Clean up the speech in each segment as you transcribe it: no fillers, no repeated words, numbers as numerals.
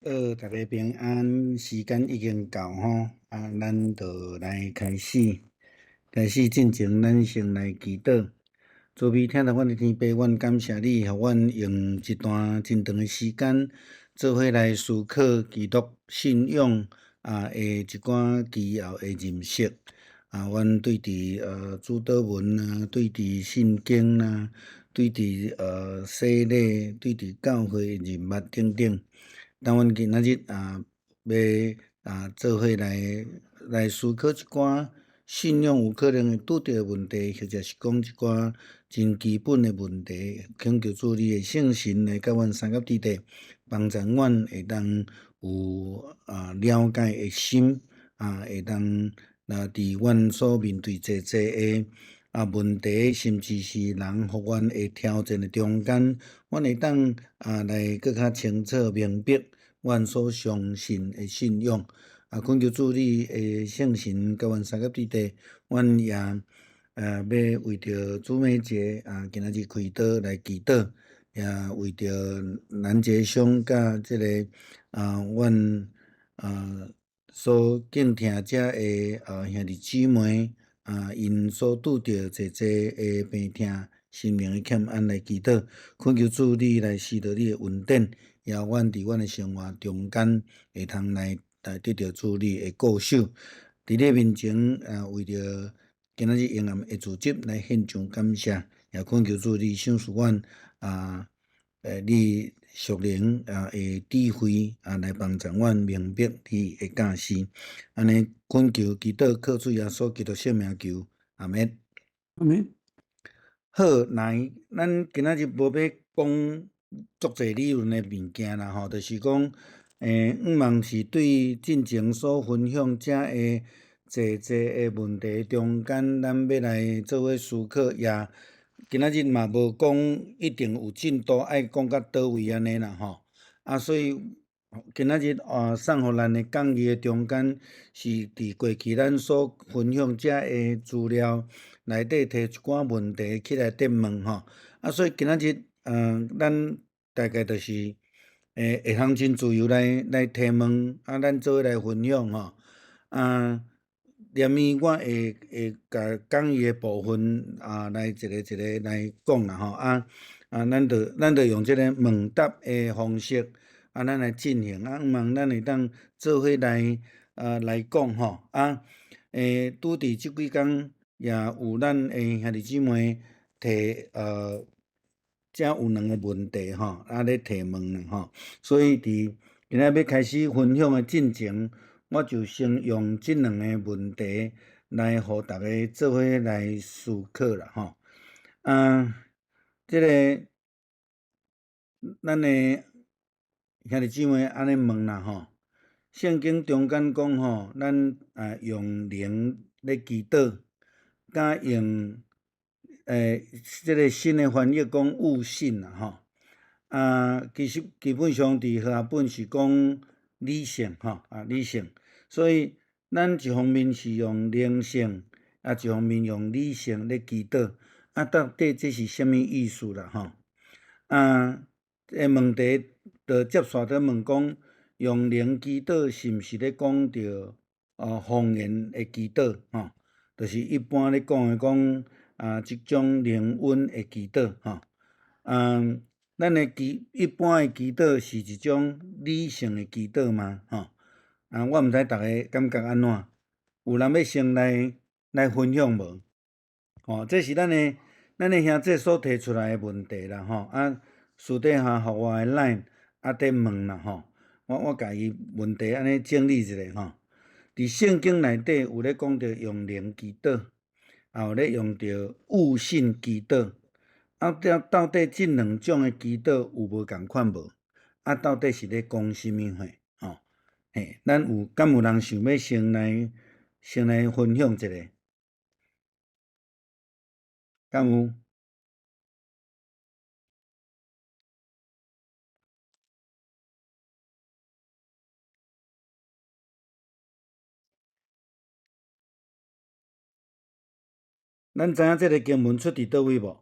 好，大家平安，時間已經到吼，啊，咱就來開始。開始進前，咱先來祈禱。慈悲疼疼阮的天父，阮感謝你，予阮用一段真長的時間，做伙來思考基督信仰啊的一寡基要的認識。啊，阮對佇主禱文啊，對佇聖經啊，對佇洗禮，對佇教會的人物等等。當阮今仔日啊，欲啊做伙來來思考一寡信仰有可能會拄著的問題，或者是講一寡真基本的問題，懇求主你的聖神來佮阮相佮佇底，幫助阮會當有啊了解的心，啊會當啊佇阮所面對濟濟的啊問題，甚至是人予阮的挑戰的中間，阮會當啊來閣較清楚明白阮所相信的信仰。啊，懇求主你的聖神佮阮相佮佇底，阮也欲為著主美節啊，今仔日開刀來祈禱，也為著南傑兄佮這个啊，阮啊所敬聽遮的啊兄弟姊妹啊，𪜶所拄著濟濟的病痛、心靈的欠安來祈禱，懇求主你來賜予你的恩典，也阮佇阮的生活中間會通來來得著主你的顧守。佇你面前啊，為著今仔日嬰暗的組織來獻上感謝，也懇求主你賞賜阮啊，你屬靈啊的智慧啊，來幫助阮明白你的教示。按呢懇求祈禱，靠主耶穌基督聖名求，阿們。阿們。好，來，咱今仔日無欲講足濟理論的物件啦吼，就是講，向望是對進前所分享遮的濟濟的問題中間，咱欲來做伙思考，也今仔日嘛無講一定有進度愛講到佗位按呢啦吼。啊，所以今仔日啊送予咱的講義的中間，是佇過去咱所分享遮的資料內底提一寡問題起來咧問吼。啊，所以今仔日，咱大概就是會通真自由來來提問，啊，咱做伙來分享吼。啊，連伊我會會共講義的部分啊，來一个一个來講啦吼。啊啊，咱就咱就用這個問答的方式，啊，咱來進行。啊，向望咱會當做伙來啊來講吼。啊，拄佇這幾工也有咱的兄弟姊妹提遮有兩个問題吼，啊咧提問啦吼。所以佇今仔欲開始分享的進前，我就先用這兩个問題來予大家做伙來思考啦吼。啊，這个咱的兄弟姊妹按呢問啦吼，聖經中間講吼，咱啊用靈咧祈禱，佮用這个新的翻譯講悟性啦吼。啊，其實基本上佇和合本是講理性吼，啊理性，所以咱一方面是用靈性，啊一方面用理性咧祈禱，啊到底這是啥物意思啦吼？啊，這個問題就接續咧問講，用靈祈禱是毋是咧講著方言的祈禱吼？就是一般咧講的講啊，這種靈恩的祈禱吼。啊，咱的祈一般的祈禱是一種理性的祈禱嗎？吼？啊，我毋知逐家感覺按怎？有人欲先來來分享無？吼，這是咱的兄弟所提出來的問題啦吼。啊，私底下予我的 LINE 啊，佇問啦吼。我我共伊問題按呢整理一下吼。佇聖經內底有咧講著用靈祈禱，也有咧用著悟性祈禱。啊，到到底這兩種的祈禱有無仝款無？啊，到底是咧講啥物貨？吼，嘿，咱有敢有人想欲先來先來分享一下？敢有？咱知影這个經文出佇佗位無？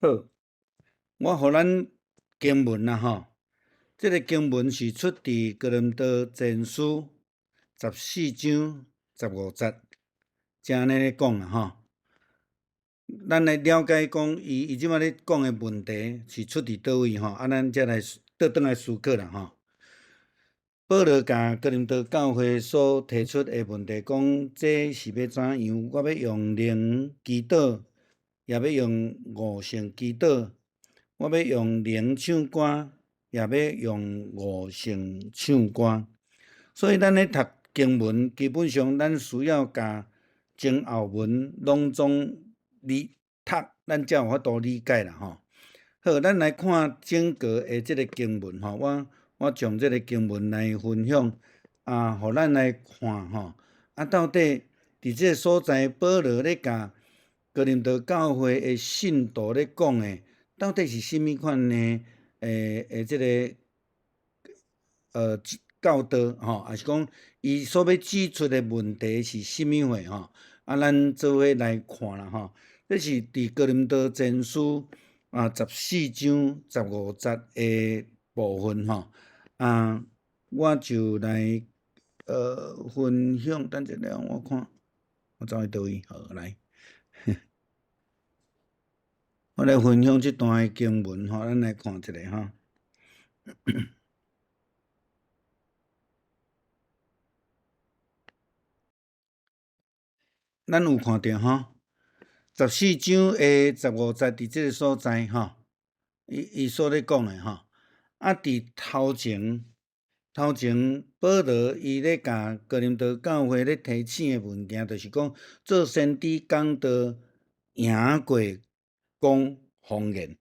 好，我予咱經文啦吼，這个經文是出佇哥林多前書十四章十五節，這按呢咧講啦吼。咱來了解講，伊伊這擺咧講的問題是出佇佗位吼，啊，咱才來倒轉來思考啦吼。保羅共哥林多教會所提出的問題，講這是欲怎樣？我欲用靈祈禱，也欲用悟性祈禱；我欲用靈唱歌，也欲用悟性唱歌。所以咱咧讀經文，基本上咱需要共前後文攏總理讀，咱才有法度理解啦吼。好，咱來看整個的這个經文吼，我我將這个經文來分享，啊，予咱來看吼，啊，到底佇這个所在，保羅咧共哥林多教會的信徒咧講的，到底是啥物款的？欸欸，這个教導吼，抑是講伊所欲指出的問題是啥物貨吼？啊，咱做伙來看啦吼。這是佇哥林多前書啊十四章十五節的部分吼。啊，我就來分享，等一下我看，我走去佗位，好來，我來分享這段的經文吼，咱來看一下吼。咱有看著吼，十四章的十五節佇這个所在吼，伊伊所咧講的吼，啊，佇頭前頭前保羅伊咧共哥林多教會咧提醒的物件，就是講做先知講道贏過講方言，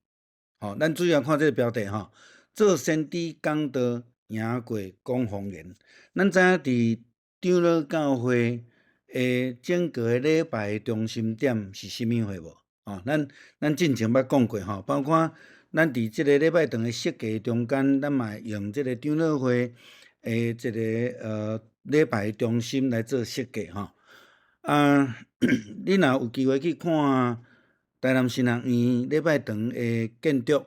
吼，咱主要看這个標題吼，做先知講道贏過講方言。咱知影佇長老教會的整個禮拜的中心點是啥物貨無？吼，咱咱進前捌講過吼，包括咱佇這个禮拜堂的設計中間，咱嘛會用這个長老會的這个禮拜中心來做設計吼。啊，你若有機會去看台南神學院禮拜堂的建築，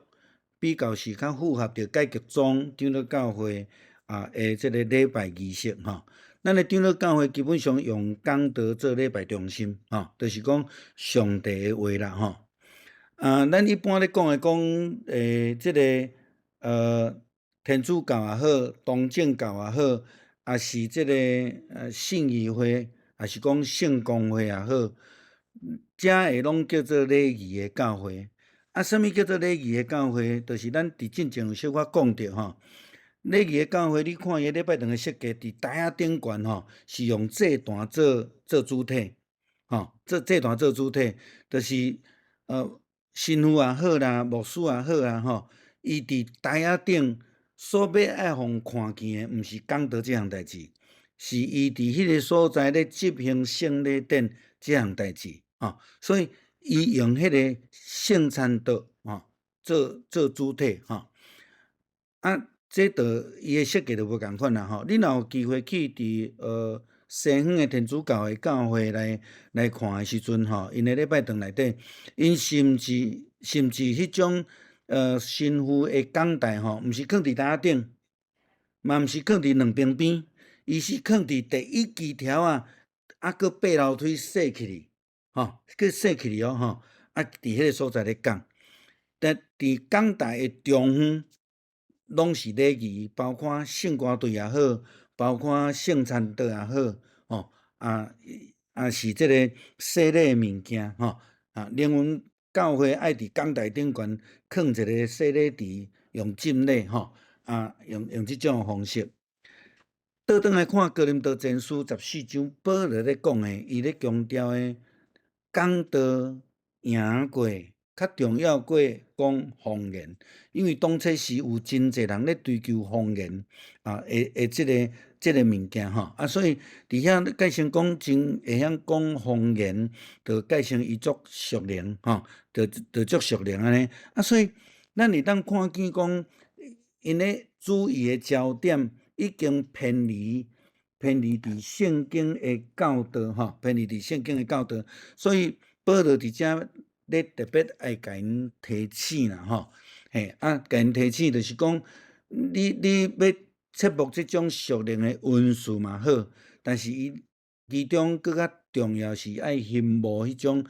比較是較符合著改革宗長老教會啊的這个禮拜儀式吼。咱的長老教會基本上用講道做禮拜中心，吼，就是講上帝的話啦，吼。啊，咱一般咧講的講，這个天主教也好，東正教也好，抑是這个信義會，抑是講聖公會也好，遮的攏叫做禮儀的教會。啊，啥物叫做禮儀的教會？就是咱佇進前有小可講著吼。禮儀的教會，你看伊禮拜堂的設計，佇台仔頂懸吼，是用祭壇做做主體，吼，做祭壇做主體，就是神父也好啦，牧師也好啦，吼，伊佇台仔頂所欲愛予人看見的，毋是講道這項代誌，是伊佇彼个所在咧執行聖禮典這項代誌，吼，所以伊用彼个聖餐桌，吼，做做主體，吼，啊。這就伊的設計就無仝款啦吼。你若有機會去佇西方的天主教的教會來來看的時陣吼，𪜶的禮拜堂內底，𪜶甚至甚至彼種神父的講台吼，毋是囥佇台仔頂，嘛毋是囥佇兩邊邊，伊是囥佇第一支柱仔，啊閣爬樓梯踅起去，吼，閣踅起去哦吼，啊佇彼个所在咧講，但佇講台的中央。攏是禮儀，包括聖歌隊也好，包括聖餐桌也好，吼啊啊是這個洗禮的物件，吼啊，連阮教會愛佇講台頂懸囥一个洗禮池，用浸禮，吼啊用用這種方式。倒轉來看哥林多前書十四章，保羅咧講的，伊咧強調的講道贏過。較重要過講方言，因為當初時有真濟人咧追求方言啊，的的這个這个物件吼，啊，所以佇遐改成講真會曉講方言，就改成伊足屬靈吼，就就足屬靈按呢。啊，所以咱會當看見講，𪜶咧注意的焦點已經偏離偏離佇聖經的教導吼，偏離佇聖經的教導，所以保羅佇遮。咧特別愛共𪜶提醒啦吼，嘿啊，共𪜶提醒就是講，你欲切慕這種屬靈的恩賜嘛好，但是伊其中閣較重要是愛欣慕彼種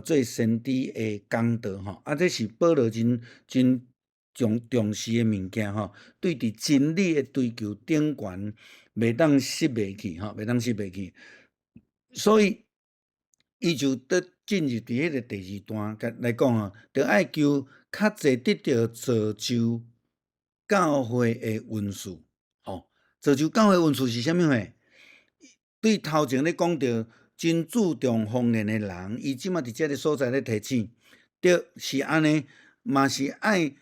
做先知的講道吼，啊，這是保羅真真重視的物件吼，對佇真理的追求頂懸，袂當失袂去吼，袂當失袂去。所以，伊就佇進入佇彼个第二段共來講吼，著愛求較濟得著造就教會的恩賜，吼，造就教會恩賜是啥物貨？對頭前咧講著真注重方言的人，伊這馬佇這个所在咧提醒，對，是按呢，嘛是愛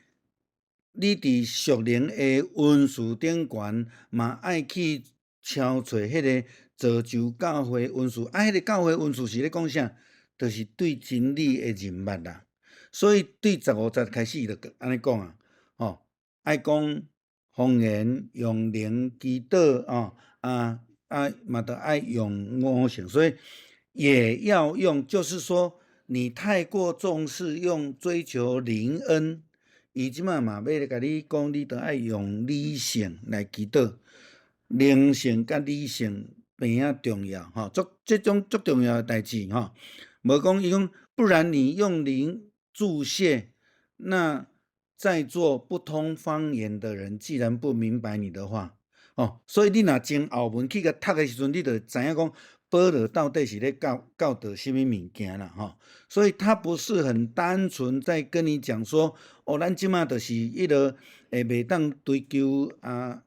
你佇屬靈的恩賜頂懸，嘛愛去敲揣彼个造就教會恩賜。啊，彼个教會恩賜是咧講啥？就是對真理的認捌啦。所以對15節開始就按呢講啊，吼，愛講方言，用靈祈禱，哦，啊啊嘛著愛用悟性，所以也要用，就是說你太過重視用追求靈恩，伊這馬嘛欲共你講，你著愛用理性來祈禱，靈性佮理性平仔重要，吼，足這種足重要的代誌，吼。無講伊講，不然你用靈祝謝，那在座不通方言的人，自然不明白你的話，哦，所以你若前後文去共讀的時陣，你就知影講保羅到底是咧教導啥物物件啦，吼。所以他不是很單純在跟你講說，哦，咱這馬就是彼个會袂當追求啊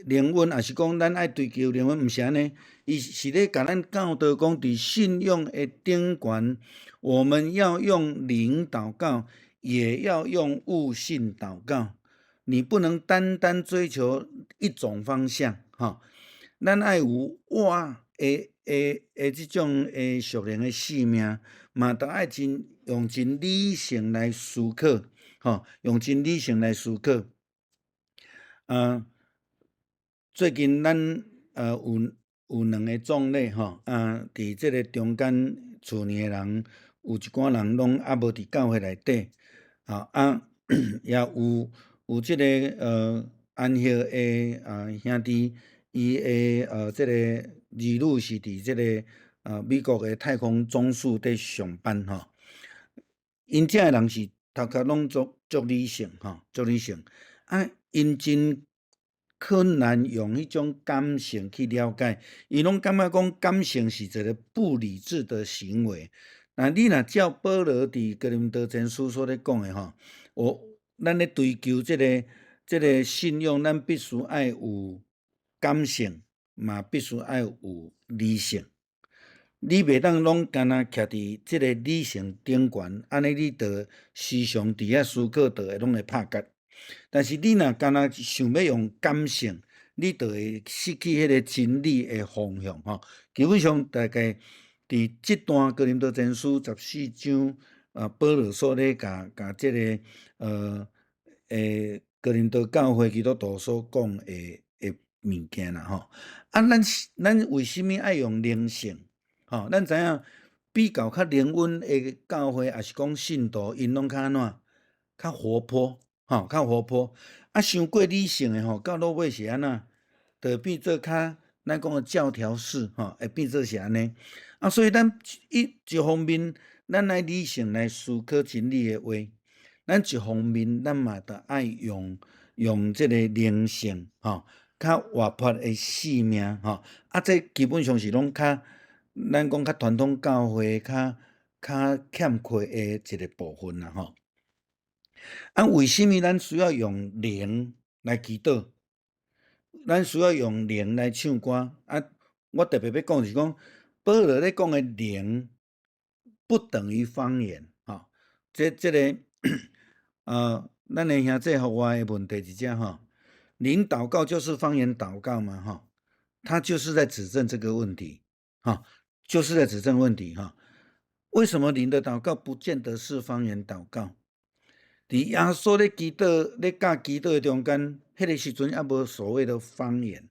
靈恩，抑是講咱愛追求靈恩，毋是按呢，伊是咧共咱教導講，佇信仰的頂懸，我們要用靈禱告，也要用悟性禱告。你不能單單追求一種方向，吼。咱愛有活的這種的屬靈的生命，嘛著愛真用真理性來思考，吼，用真理性來思考。最近咱有兩个葬禮吼，啊，佇這个中間厝裡的人有一寡人攏猶無佇教會內底，啊，也有這个安息的兄弟，伊的這个兒女是佇這个美國的太空總署佇上班吼。𪜶遮的人是頭殼攏足足理性吼，足理性，啊，𪜶真困難用彼種感性去了解，伊攏感覺講感性是一个不理智的行為。那你若照保羅佇哥林多前書所咧講的吼，咱咧追求這个信仰，咱必須愛有感性，嘛必須愛有理性。你袂當攏干焦徛佇這个理性頂懸，按呢你就時常佇遐思考，就會攏會拍結。但是你若干焦想欲用感性，你就會失去彼个真理的方向吼。基本上大概佇這段哥林多前書14章，保羅所咧共共這个哥林多教會基督徒所講的物件啦吼。啊，咱為啥物愛用靈性？吼，咱知影比較較靈恩的教會，抑是講信徒，𪜶攏較按怎？較活潑，吼，較活潑。啊，傷過理性的吼，到落尾是按怎？就變做較咱講的教條式，吼，會變做是按呢。啊，所以咱一方面，咱愛理性來思考真理的話，咱一方面，咱嘛著愛用這个靈性，吼，較活潑的生命，吼。啊，這基本上是攏較咱講較傳統教會較欠缺的一个部分啦，吼。啊，為啥物咱需要用靈來祈禱？咱需要用靈來唱歌？啊，我特別欲講是講，保羅咧講的靈不等於方言，吼。這个，咱的兄弟予我的問題是這吼，靈禱告就是方言禱告嘛，吼，他就是在指證這個問題，吼，就是在指證問題，哈。為什麼靈的禱告不見得是方言禱告？佇耶穌咧祈禱、咧教祈禱的中間，彼个時陣猶無所謂的方言。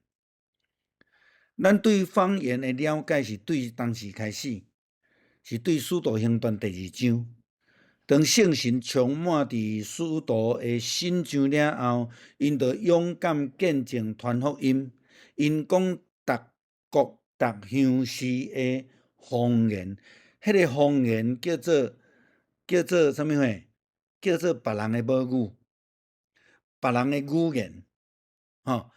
咱對方言的了解是對當時開始，是對《使徒行傳》第二章。當聖神充滿佇使徒的身上了後，𪜶就勇敢見證傳福音。𪜶講逐國逐鄉市的方言，彼個方言叫做啥物貨？叫做別人的母語，別人的語言。吼，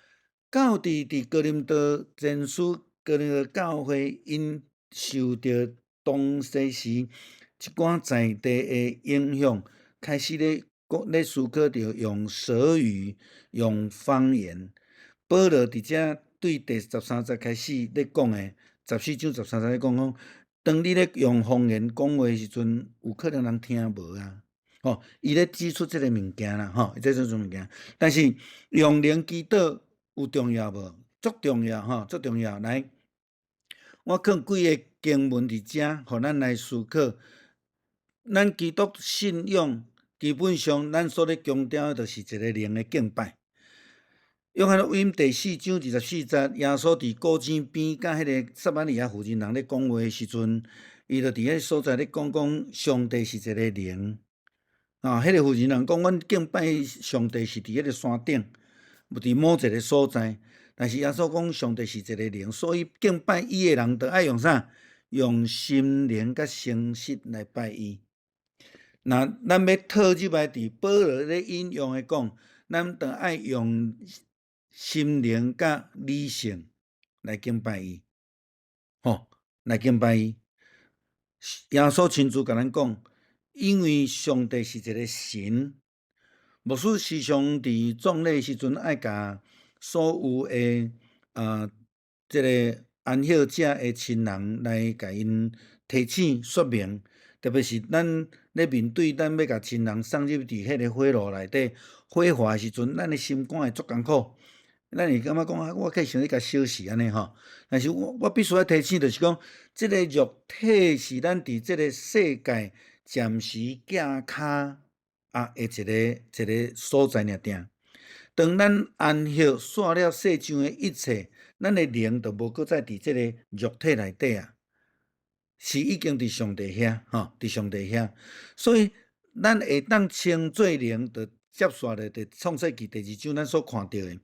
到佇哥林多前書，哥林多教會，𪜶受著當時一寡在地的影響，開始咧講咧思考著用舌語、用方言。保羅佇遮對第13節開始咧講的，14章13節咧講講，當你咧用方言講話時陣，有可能人聽無啊。吼，伊咧指出這个物件啦，吼，伊指出這个物件。但是用靈祈禱有重要無？足重要吼，足重要。來，我放幾個經文佇遮，予咱來思考。咱基督信仰基本上，咱所咧強調的就是一个靈的敬拜。約翰福音第4章24節，耶穌佇古井邊佮彼個撒瑪利亞婦人人咧講話的時陣，伊就佇彼個所在咧講講上帝是一个靈。啊，彼個婦人人講，阮敬拜上帝是佇彼個山頂，無佇某一個所在。但是耶穌講上帝是一个靈，所以敬拜伊的人，就愛用啥？用心靈佮誠實來拜伊。若咱欲套入來佇保羅咧引用的講，咱就愛用心靈佮理性來敬拜伊，吼，來敬拜伊。耶穌親自共咱講，因為上帝是一个神，牧師時常佇葬禮時陣愛共所有的這个安息者的親人來共𪜶提醒說明，特別是咱咧面對咱欲共親人送入佇彼个火爐內底火化的時陣，咱的心肝會足艱苦。咱會感覺講啊，我計想欲共燒死按呢吼。但是我必須愛提醒，就是講，這个肉體是咱佇這个世界暫時寄跤啊的一个所在爾定。當咱安息煞了世上的一切，咱的靈就無閣再佇這个肉體內底啊，是已經佇上帝遐吼，佇上帝遐。所以咱會當稱做靈，就接續咧佇創世記第2章咱所看著的。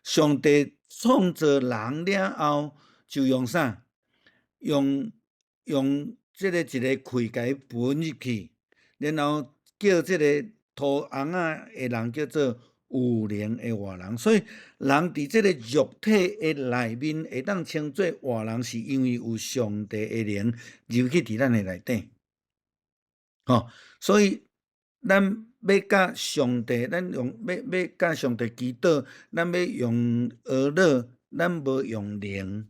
上帝創造人了後，就用啥？用這个一个氣共伊噴入去，然後叫這个土尪仔的人叫做有靈的活人。所以人佇這个肉體的內面會當稱做活人，是因為有上帝的靈入去佇咱的內底。吼，所以咱欲佮上帝，咱用欲欲佮上帝祈禱，咱欲用學腦，咱無用靈，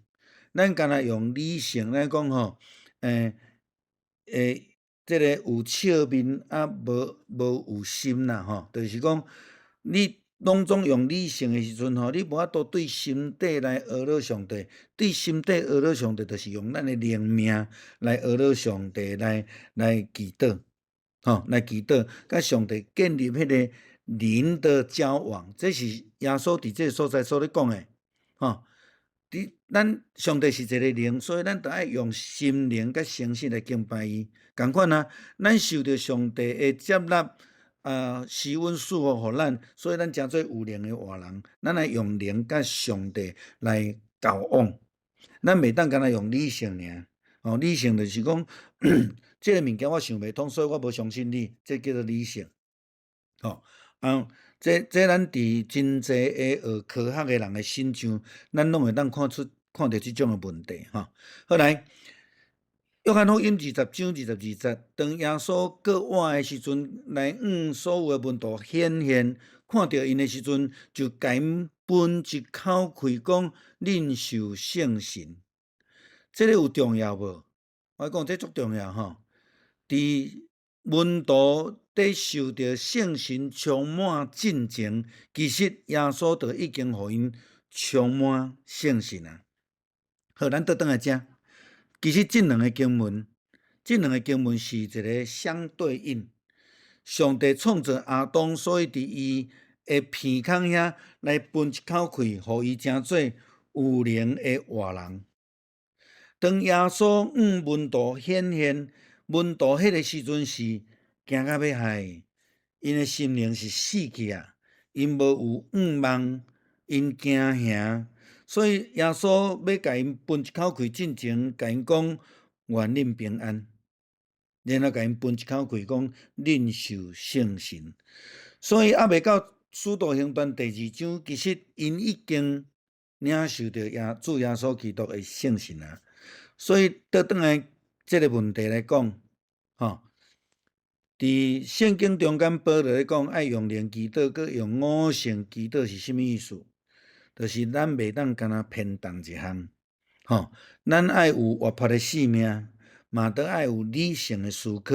咱干焦用理性。咱講吼，這个有笑面啊，無有心啦吼，就是講你攏總用理性的時陣吼，你無法度對心底來學腦上帝，對心底學腦上帝，就是用咱的靈命來學腦上帝來祈禱。吼，來祈禱，佮上帝建立彼个靈的交往，這是耶穌佇這个所在所咧講的。吼，佇咱上帝是一个靈，所以咱著愛用心靈佮誠實來敬拜伊。仝款啊，咱受著上帝的接納，施恩賜福予咱，所以咱成做有靈的活人。咱愛用靈佮上帝來交往，咱袂當干焦用理性爾。哦，理性就是講，這个物件我想袂通，所以我無相信你，這叫做理性。吼，啊，這咱佇真濟的學科學的人的身上，咱攏會當看出看著這種的問題。吼，好來，約翰福音20章22節，當耶穌閣活的時陣，來向所有的門徒顯現，看著𪜶的時陣，就共𪜶噴一口氣，講：恁受聖神。這个有重要無？我講這足重要吼。佇門徒佇受著聖神充滿進前，其實耶穌就已經予𪜶充滿聖神啊。好，咱倒轉來遮。其實這兩个經文，這兩个經文是一个相對應。上帝創造亞當，所以佇伊的鼻孔遐來噴一口氣，予伊成做有靈的活人。當耶穌向門徒顯現，門徒彼个時陣是驚甲欲害，𪜶的心靈是死去啊，𪜶無有向望，𪜶驚嚇，所以耶穌欲共𪜶分一口氣進前，共𪜶講願恁平安，然後共𪜶分一口氣講恁受聖神。所以猶未到使徒行傳第二章，其實𪜶已經領受著耶主耶穌基督的聖神啊。所以倒轉來這个問題來講，吼，佇聖經中間保羅咧講愛用靈祈禱，閣用悟性祈禱是啥物意思？就是咱袂當干焦偏重一項，吼，咱愛有活潑的生命，嘛都愛有理性的思考。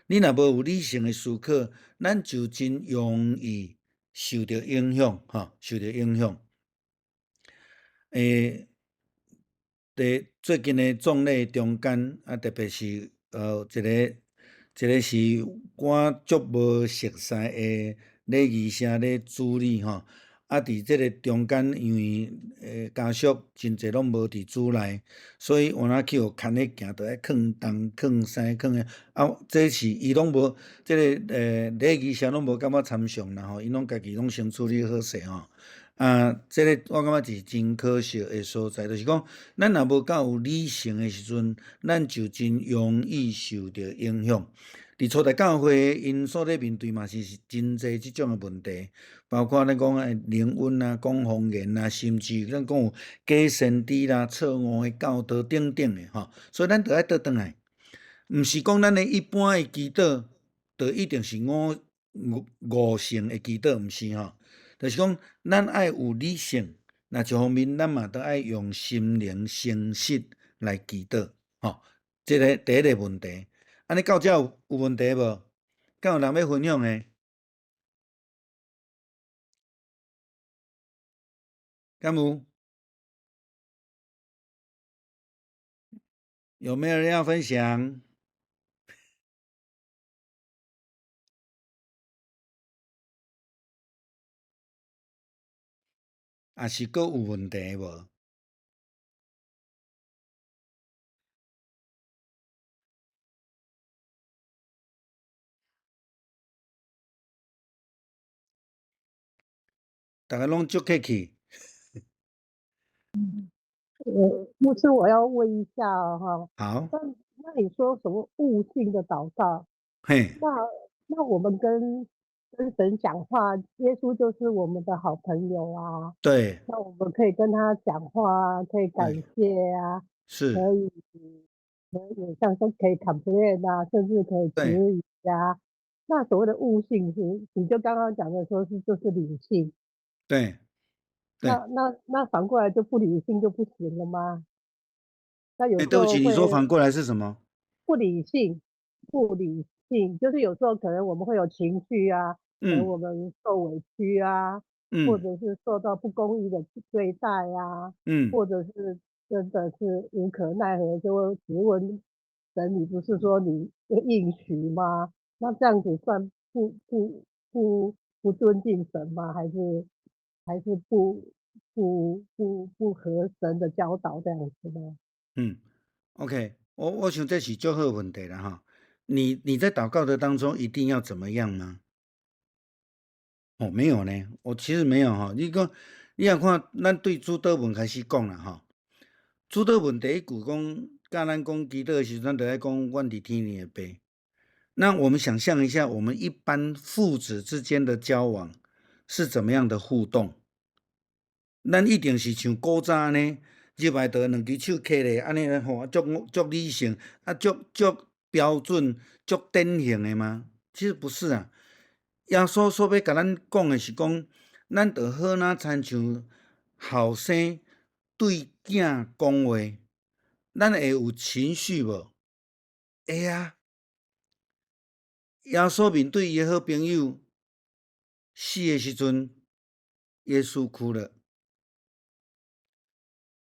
你若無有理性的思考，咱就真容易受著影響，吼，受著影響。佇最近的葬禮中間，啊，特別是一个一个是我足無熟似的禮儀社咧主理吼，啊，佇這个中間，因為家屬真濟攏無佇主內，所以有哪去予牽咧行，著愛囥東囥西囥遐，啊，這是伊攏無，這个禮儀社攏無共我參詳啦吼，𪜶攏家己攏先處理好勢吼。啊，這个我感覺是真可惜的所在，就是講，咱若無夠有理性的時陣，咱就真容易受著影響。佇初代教會，𪜶所咧面對嘛是真濟這種的問題，包括咱講的靈恩啊、講方言啊，甚至咱講有假先知啦、錯誤的教導等等的吼。所以咱著愛倒轉來，毋是講咱的一般的祈禱，就一定是悟性的祈禱，毋是吼。就是講，咱愛有理性，若一方面咱嘛著愛用心靈誠實來祈禱，吼。這个第一个問題。按呢到遮有問題無？敢有人欲分享的？敢有？有沒有人要分享？抑是閣有問題無？逐家攏足客氣。我牧師，我要問一下哈。好。那你說什麼悟性的禱告？嘿。那我們跟神講話，耶穌就是我們的好朋友啊。那我們可以跟他講話，可以感謝啊。可以像說可以 complain 啊，甚至可以質疑啊。那所謂的悟性是，你就剛剛講的說是就是理性。對。那反過來就不理性就不行了嗎？那有時候對不起，你說反過來是什麼？不理性，不理性，就是有時候可能我們會有情緒啊，可能我們受委屈啊，或者是受到不公義的對待啊，或者是真的是無可奈何，就會質問神：你不是說你應許嗎？那這樣子算不尊敬神嗎？還是不合神的教導這樣子嗎？嗯，OK，我想這是足好問題啦哈。你在禱告的當中一定要怎麼樣嗎？哦，沒有呢，我其實沒有哈。你講，你若看，咱對主禱文開始講啦哈。主禱文第一句講，教咱講祈禱的時陣，咱就愛講阮佇天頂的父。那我們想象一下，我們一般父子之間的交往是怎麼樣的互動？咱一定是像古早按呢，入來就兩支手揢咧，按呢吼，足足理性，啊，足足標準、足典型的嗎？其實不是啊。耶穌所欲共咱講的是講，咱就好若親像後生對囝講話，咱會有情緒無？會啊。耶穌面對伊的好朋友死的時陣，耶穌哭了。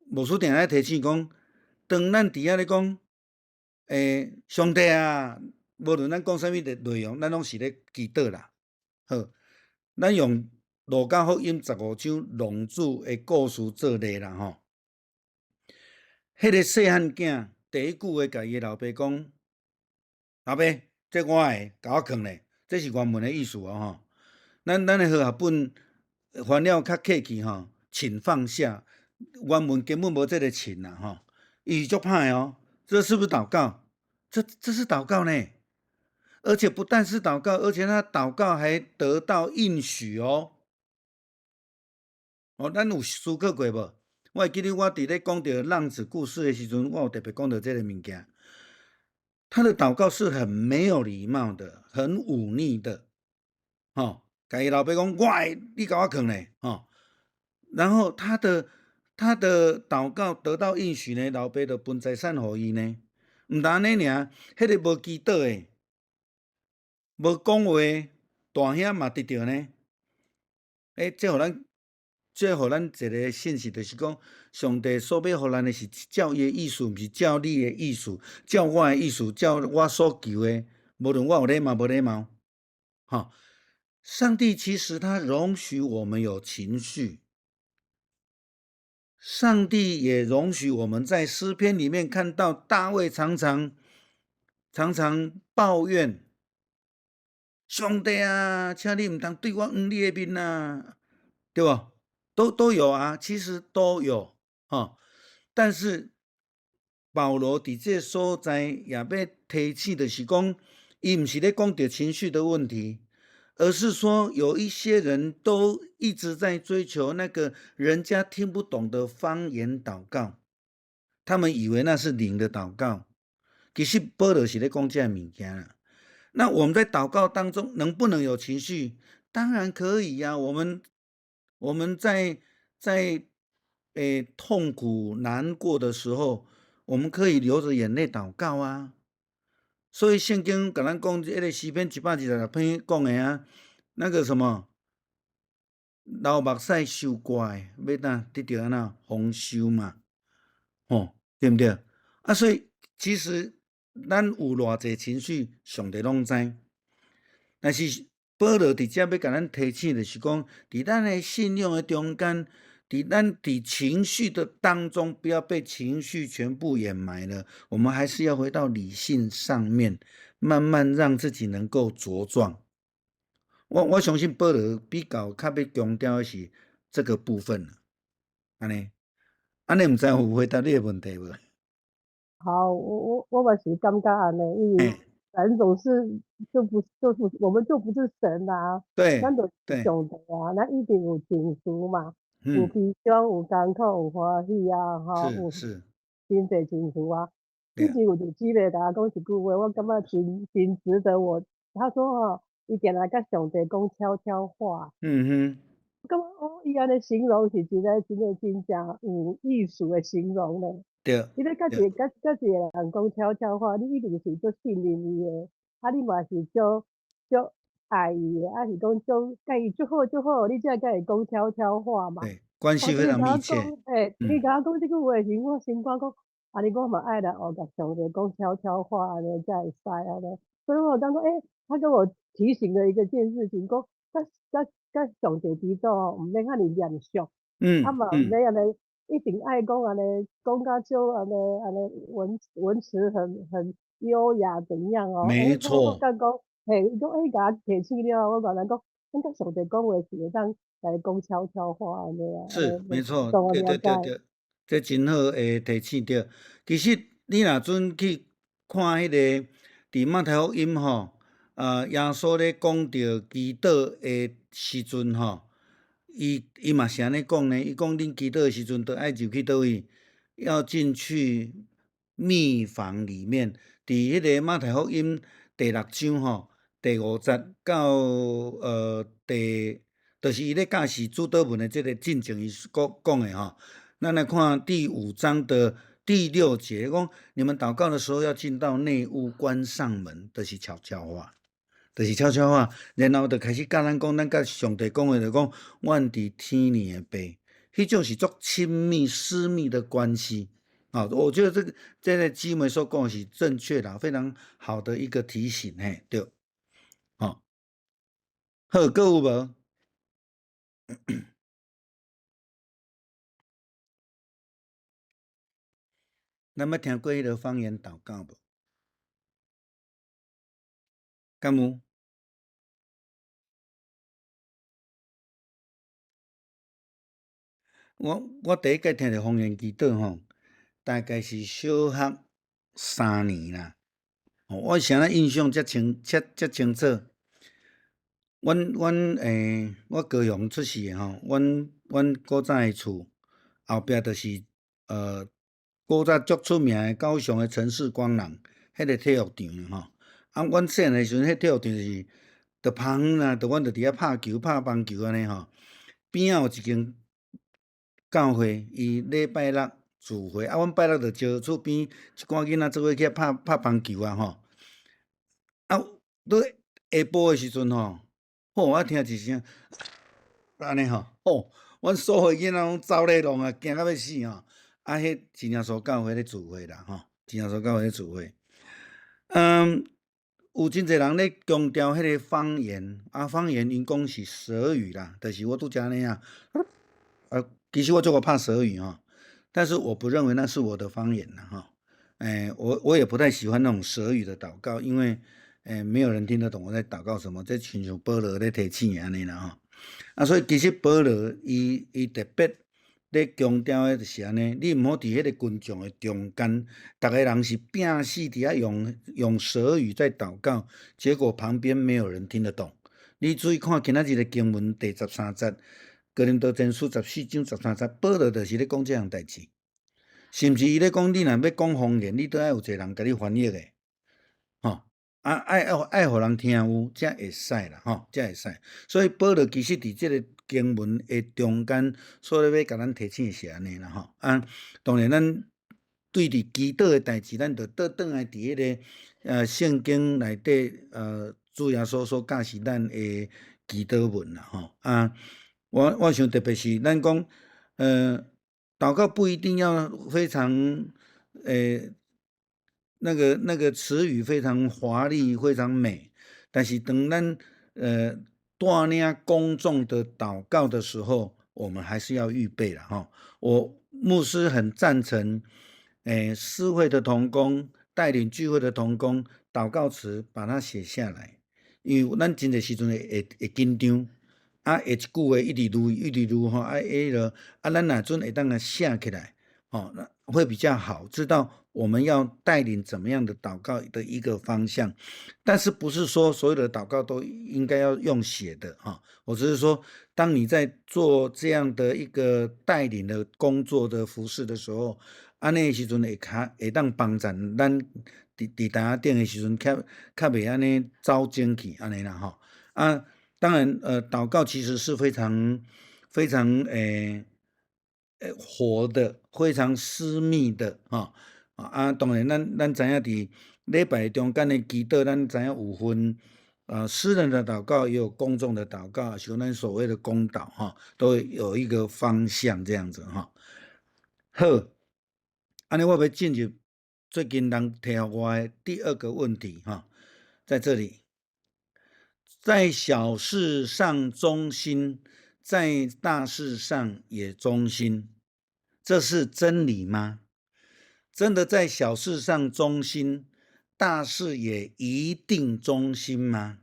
牧師定定提醒講，當咱佇遐咧講，上帝啊，無論咱講啥物的內容，咱攏是咧祈禱啦。好，咱用路加福音15章浪子的故事做例啦吼。彼个細漢囝第一句話共伊的老爸講：老爸，這我的，共我囥咧，這是原文的意思哦吼。咱的和合本翻了較客氣吼，請放下，原文根本無這个請啦吼，伊是足歹哦。這是不是禱告？這是禱告呢，而且不但是禱告，而且他禱告還得到應許哦。哦，咱有思考過無？我會記得我佇咧講著浪子故事的時陣，我有特別講著這个物件。他的禱告是很沒有禮貌的，很忤逆的，吼，共伊老爸講，我的，你共我囥咧，吼。然後他的禱告得到應許呢，老爸就分財產予伊呢。毋但按呢爾，彼个無祈禱的，無講話的大兄嘛得著呢。欸，這予咱一个信息，就是講，上帝所欲予咱的是照伊的意思，毋是照你的意思，照我的意思，照我所求的。無論我有禮貌無禮貌，吼。上帝其實他容許我們有情緒，上帝也容許我們在詩篇裡面看到大衛常常常常抱怨：上帝啊，請你毋通對我囥你的面啊，對無？都有啊，其實都有，吼。但是保羅佇這所在也欲提醒，就是講，伊毋是咧講著情緒的問題，而是說有一些人都一直在追求那個人家聽不懂的方言禱告，他們以為那是靈的禱告，其實保羅是咧講這个物件啦。那我們在禱告當中能不能有情緒？當然可以呀，啊。我們在痛苦難過的時候，我們可以流着眼淚禱告啊。所以聖經共咱講，彼个詩篇126篇講的啊，那個什麼流目屎收割的，欲怎得著按怎豐收嘛？吼，對毋對？啊，所以其實咱有偌濟情緒，上帝攏知。但是保羅佇遮欲共咱提醒，就是講，佇咱的信仰的中間，佇咱佇情緒的當中，不要被情緒全部掩埋了。我們還是要回到理性上面，慢慢讓自己能夠茁壯。我相信保羅比較較欲強調的是這個部分。按呢，按呢，毋知有回答你的問題無？好，我嘛是感覺按呢，因為人總是就不就是我們就不是神啊，咱就是上帝啊，咱一定有情緒嘛，有悲傷，有艱苦，有歡喜啊，吼，有真濟情緒啊。以前有一個姊妹共我講一句話，我感覺真真值得我。她說吼，伊定定共上帝講悄悄話。我感覺哦，伊按呢形容是一個真個真正有意思的形容咧。你欲共一個共一個人講悄悄話，你一定是足信任伊的，啊，你嘛是足足愛伊的，啊是講足共伊足好足好，你才會共伊講悄悄話嘛。對，關係非常密切。欸，伊共我講這句話時，我心肝講，按呢我嘛愛來學共上帝講悄悄話，按呢才會使按呢。所以我感覺，欸，他跟我提醒了一個件事情，講共共共上帝祈禱吼，毋免遐爾嚴肅，啊嘛毋免按呢。一定愛講按呢，講甲足按呢按呢文詞很優雅怎樣哦？沒錯。我感覺講，嘿，伊講欸，共我提醒了後，我原來講，咱共上帝講話是會當來講悄悄話按呢啊。是，沒錯，對對對對，這真好的提醒著。其實你若準去看彼个佇馬太福音吼，耶穌咧講著祈禱的時陣吼。伊嘛是按呢講呢，伊講恁祈禱的時陣，著愛入去佗位，要進去密房裡面。佇彼个馬太福音第六章吼，第五節到第，就是伊咧教示主禱文的這个進前，伊講講的吼。咱來看第五章的第六節，講你們禱告的時候要進到內屋，關上門，就是悄悄話。就是悄悄話，然後就開始教咱講，咱共上帝講的，就講，阮佇天裡的父，彼種是足親密、私密的關係。啊，我覺得這個姊妹所講的是正確的，非常好的一個提醒，嘿，對。好，好，閣有無？咱捌聽過彼个方言禱告無？敢有？我第一擺聽著方言祈禱吼，大概是小學3年啦。我啥物印象遮清、遮遮清楚？阮我高雄出世的吼，阮古早的厝後壁就是古早足出名的高雄的城市光廊，彼个體育場吼。啊，阮細漢的時陣，彼體育場是著拍遠啦，著阮著佇遐拍球、拍棒球按呢吼。邊仔有一間教會，伊禮拜六聚會，啊，阮拜六就招厝邊一寡囡仔做伙去遐拍拍棒球啊吼。啊，佇下晡的時陣吼，吼，我聽一聲，按呢吼，吼，阮所有囡仔攏走咧弄啊，驚甲欲死吼。啊，彼真耶穌教會咧聚會啦，吼，真耶穌教會咧聚會。有真濟人咧強調彼个方言，啊，方言𪜶講是舌語啦，就是我拄才按呢啊，啊，其實我足會拍舌語吼，但是我不認為那是我的方言啦，吼。我也不太喜歡那種舌語的禱告，因為沒有人聽得懂我在禱告什麼，這親像保羅咧提醒按呢啦吼。啊，所以其實保羅伊特別咧強調的就是按呢，你毋好佇彼个群眾的中間，逐个人是拚死佇遐用舌語在禱告，結果旁邊沒有人聽得懂。你注意看今仔日的經文第13節，哥林多前書14章13節，保羅就是咧講這項代誌，甚至伊咧講，你若欲講方言，你都愛有一個人共你翻譯的，吼，啊，愛予人聽有，才會使啦，吼，才會使。所以保羅其實佇這个經文的中間，所以欲共咱提醒是按呢啦，吼。啊，當然咱對佇祈禱的代誌，咱就倒轉來佇彼个聖經內底，主耶穌所教示咱的祈禱文啦，吼。啊，我想特別是咱講，禱告不一定要非常，那個詞語非常華麗、非常美，但是當咱帶領公眾的禱告的時候，我們還是要預備啦，吼。我牧師很贊成，司會的同工帶領聚會的同工，禱告詞把它寫下來，因為咱真濟時陣會緊張，啊，會一句話一直攄一直攄吼，啊，彼落啊，咱若陣會當共寫起來，吼，那會比較好，知道我們要帶領怎麼樣的禱告的一個方向。但是不是說所有的禱告都應該要用寫的哈？我只是說，當你在做這樣的一個帶領的工作的服事的時候，按呢時陣會較會當幫助咱佇台仔頂的時陣，較較袂按呢走精去按呢啦吼。啊，當然，禱告其實是非常非常活的，非常私密的，吼。啊，當然咱知影佇禮拜中間的祈禱，咱知影有分，私人的禱告，也有公眾的禱告，像咱所謂的公禱，吼，都有一個方向這樣子，吼。好，按呢我欲進入最近人提予我的第二個問題，哈，在這裡，在小事上忠心，在大事上也忠心，這是真理嗎？真的在小事上忠心，大事也一定忠心嗎？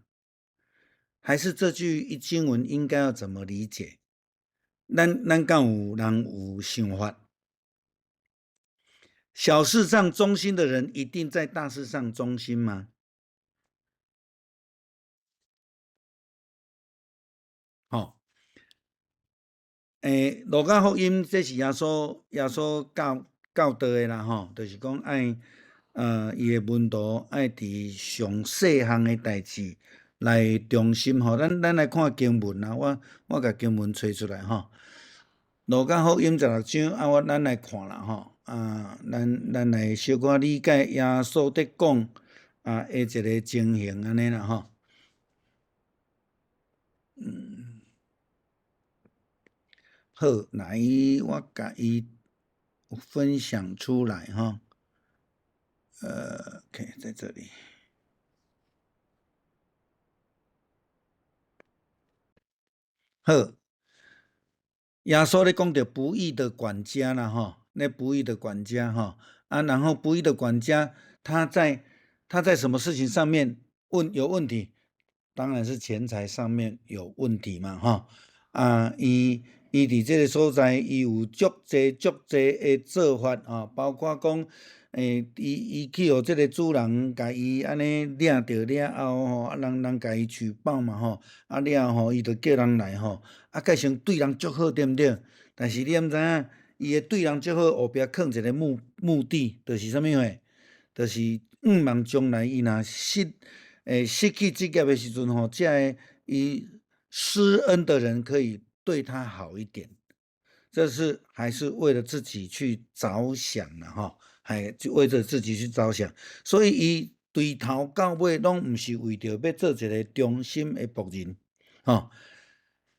還是這句經文應該要怎麼理解？咱敢有人有想法？小事上忠心的人，一定在大事上忠心嗎？吼，路加福音這是耶穌教導的啦，吼，就是講愛，伊的門徒愛佇上細項的代誌來忠心，吼。咱來看經文啦，我共經文揣出來，吼。路加福音16章，啊，咱來看啦，吼，啊，咱來小可理解耶穌佇講啊，的一个情形按呢啦，吼。好，來，我共伊分享出來哈。OK，在這裡。好，耶穌咧講著不義的管家啦，吼，那不義的管家，吼，啊，然後不義的管家，他在什麼事情上面問有問題？當然是錢財上面有問題嘛，吼。啊，伊佇這个所在，伊有足濟足濟的做法吼，包括講，伊去予這个主人共伊按呢掠著了後吼，啊人共伊舉報嘛吼，啊了後吼，伊就叫人來吼，啊蓋先對人足好對毋對？但是你敢知影，伊的對人足好後壁囥一个目的，就是啥物貨？就是向望將來伊若失去職業的時陣吼，這个伊施恩的人可以對他好一點，這是還是為了自己去着想啦吼，還就為著自己去着想，所以伊對頭到尾攏毋是為著欲做一个忠心的僕人，吼。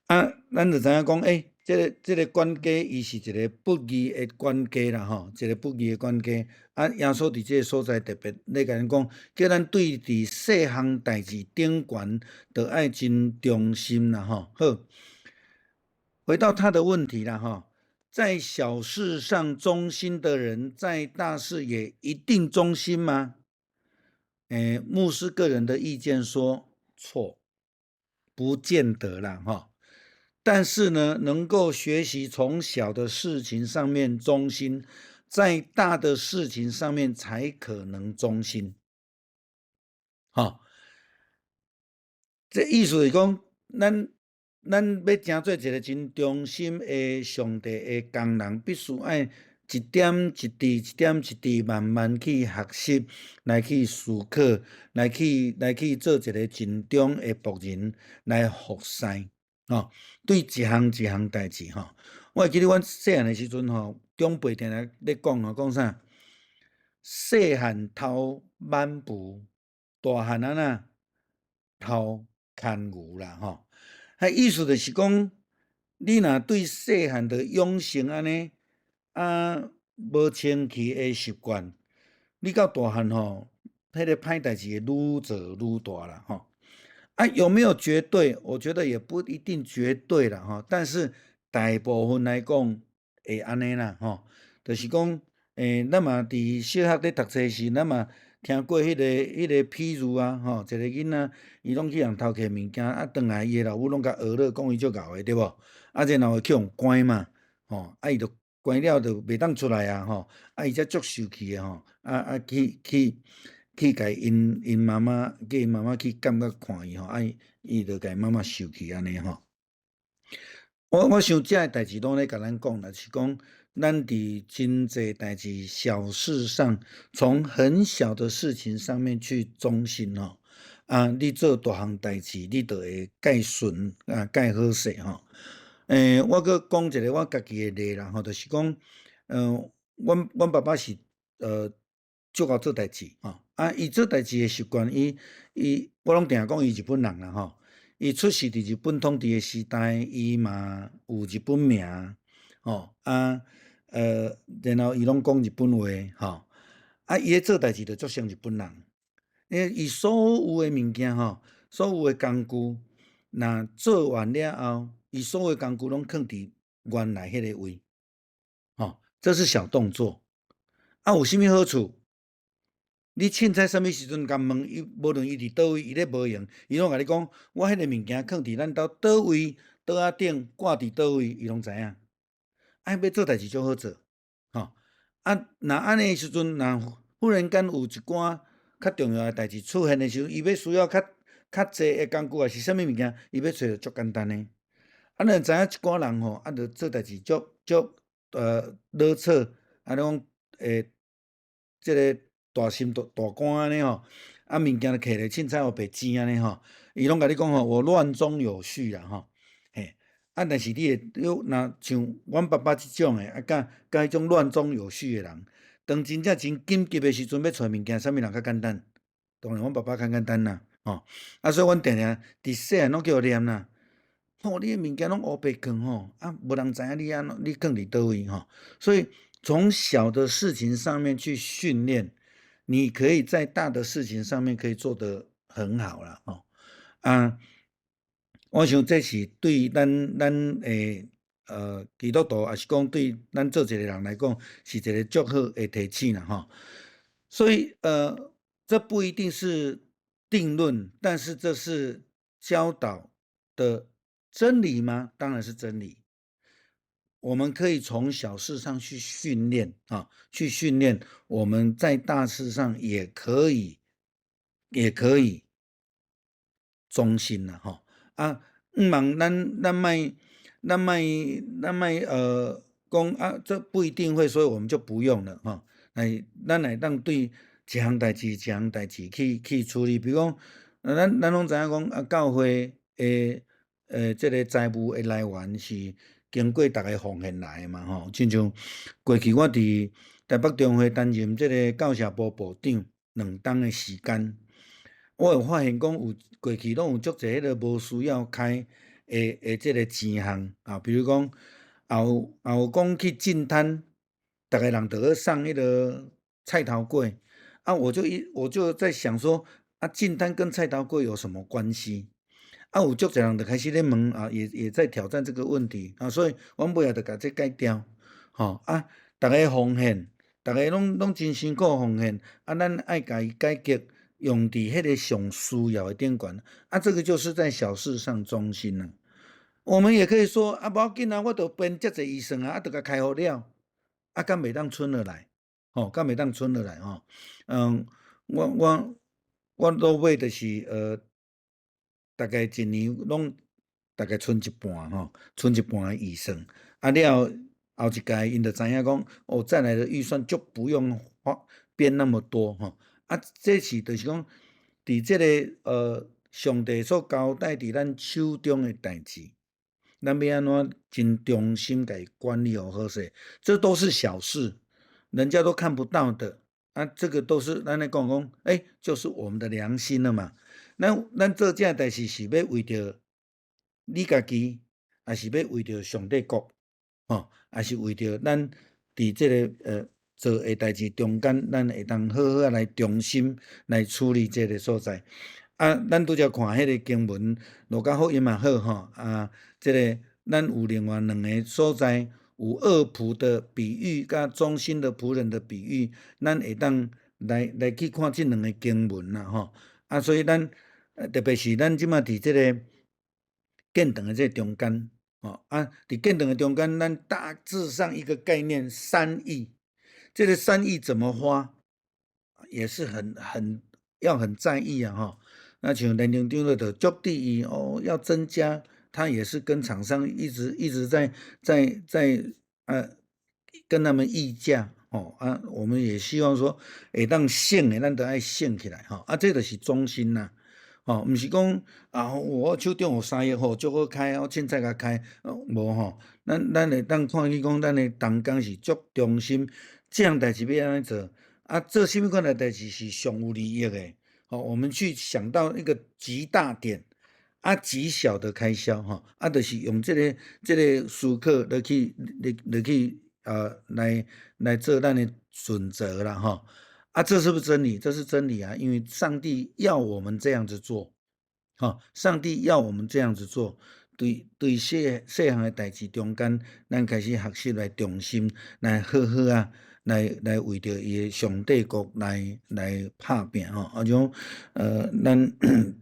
啊，咱就知影講，這个管家伊是一个不義的管家啦，吼，一个不義的管家。啊，耶穌佇這个所在特別咧共咱講，叫咱對佇細項代誌頂懸，著愛真忠心啦，吼。好，回到他的問題啦，吼，在小事上忠心的人，在大事也一定忠心嗎？牧師個人的意見說錯，不見得啦，吼。但是呢，能夠學習從小的事情上面忠心，在大的事情上面才可能忠心。吼，這意思是講，咱欲成做一个真忠心的上帝的工人，必須愛一點一滴、一點一滴慢慢去學習，來去思考，來去做一个盡忠的僕人，來服侍。吼，對一項一項代誌吼，我會記得阮細漢的時陣吼，長輩定定咧講吼，講啥？細漢偷挽匏，大漢按怎偷牽牛啦吼。彼意思就是講，你若對細漢就養成按呢啊無清氣的習慣，你到大漢吼，彼个歹代誌會愈做愈大啦吼。啊，有沒有絕對？我覺得也不一定絕對啦吼，但是大部分來講會按呢啦吼，就是講，咱嘛佇小學咧讀冊時，咱嘛聽過彼个譬喻啊，吼，一个囡仔伊攏去予人偷摕物件，啊，轉來伊的老母攏共呵咾，講伊足𠢕的，對無？啊，然後會去予關嘛，吼，啊，伊就關了就袂當出來啊，吼，啊，伊才足受氣的吼，啊，去共𪜶媽媽，叫𪜶媽媽去監獄看伊吼，啊，伊就共媽媽受氣按呢吼。我想這个代誌攏咧共咱講啦，是講咱佇真濟代誌小事上，從很小的事情上面去忠心吼。啊，你做大項代誌，你就會蓋順啊，蓋好勢吼。我閣講一個我家己的例啦吼，就是講，阮爸爸是足𠢕做代誌吼。啊，伊做代誌的習慣，伊我攏定定講伊日本人啦吼。伊出世佇日本統治的時代，伊嘛有日本名，吼啊，然後伊攏講日本話，吼。啊，伊咧做代誌就足像日本人，因為伊所有的物件吼，所有的工具，若做完了後，伊所有的工具攏囥佇原來彼个位，吼，這是小動作。啊，有啥物好處？你凊彩啥物時陣共問伊，無論伊佇佗位，伊咧無閒，伊攏共你講，我彼个物件囥佇咱兜佗位，桌仔頂掛佇佗位，伊攏知影。啊，欲做代誌足好做，吼。啊，若按呢時陣，若忽然間有一寡較重要的代誌出現的時陣，伊欲需要較濟的工具，抑是啥物物件，伊欲揣就足簡單的。啊，咱知影一寡人吼，啊，就做代誌足囉嗦，啊，攏會這个大心大肝按呢吼，啊，物件就摕咧凊彩予白錢按呢吼，伊攏共你講吼，我亂中有序啦吼，嘿，啊，但是你會，你若像阮爸爸這種的，啊，佮彼種亂中有序的人，當真正真緊急的時陣欲揣物件，啥物人較簡單？當然阮爸爸較簡單啦，吼，啊，所以阮定定佇細漢攏叫伊念啦，吼，你的物件攏烏白囥吼，啊，無人知影你按怎，你囥佇佗位吼，所以從小的事情上面去訓練，你可以在大的事情上面可以做得很好啦，吼，啊，我想這是對咱基督徒，抑是講對咱做一个人來講，是一个足好的提醒啦，吼。所以這不一定是定論，但是這是教導的真理嗎？當然是真理。我們可以從小事上去訓練啊，去訓練，我們在大事上也可以，也可以忠心啦，吼啊，毋茫咱咱莫咱莫咱莫講啊，這不一定會，所以我們就不用了，吼。來，咱會當對一項代誌一項代誌去處理，比如講，咱咱攏知影講啊，教會的這个財務的來源是經過逐家奉獻來的嘛，吼。親像過去我佇台北中會擔任這个教社部部長2冬的時間，我有發現講有過去攏有足濟彼个無需要開的這个錢項啊，比如講，也有講去進攤，逐个人著愛送彼个菜頭粿，啊，我就在想說，啊，進攤跟菜頭粿有什麼關係？啊，有足濟人就開始咧問啊，也在挑戰這個問題啊，所以阮尾仔就共這改掉，吼啊，逐家奉獻，逐家攏真辛苦奉獻，啊，咱愛共伊解決，用佇彼个上需要的頂懸，啊，這個就是在小事上忠心啦。我們也可以說啊，無要緊啊，我著編遮濟預算啊，啊，著共開予了，啊，敢袂當存落來，吼，敢袂當存落來吼？嗯，我落尾就是大概一年攏大概賰一半吼，賰一半的預算，啊了後一屆𪜶就知影講，哦，再來的預算就不用花編那麼多吼，啊，這是就是講，佇這个上帝所交代佇咱手中的代誌，咱欲按怎真忠心共伊管理好好勢，這都是小事，人家都看不到的，啊，這個都是咱咧講講，欸，就是我們的良心了嘛。咱咱做這代誌是欲為著你家己，抑是欲為著上帝國，吼，抑是為著咱佇這个做的代誌中間，咱會當好好仔來忠心來處理這个所在。啊，咱拄才看彼个經文，路加福音嘛好吼，啊，這个咱有另外兩个所在，有惡僕的比喻，佮忠心的僕人的比喻，咱會當來去看這兩个經文啦，吼。啊，所以咱特別是咱這馬佇這个建堂的這个中間，吼啊，佇建堂的中間，咱大致上一個概念，三億，這个三億怎麼花，也是很要很在意啊，吼。那像連長長就足注意哦，要增加，他也是跟廠商一直一直在跟他們議價，吼啊，我們也希望說會當省的，咱都愛省起來，吼啊，這就是忠心啦，吼，毋是講啊，我手中有3億吼，足好開，我凊彩共開，無吼，咱咱會當看見講，咱的同工是足忠心，這項代誌欲按怎做，啊，做啥物款的代誌是上有利益的。哦，我們去想到一個極大點，啊，極小的開銷，吼，啊，就是用這个這个思考來去來來去來做咱的準則啦，吼，啊，這是不是真理？這是真理啊，因為上帝要我們這樣子做，吼，上帝要我們這樣子做，對對細細項的代誌中間，咱開始學習來忠心，來好好仔。來為著伊的上帝國來拍拚吼，啊像咱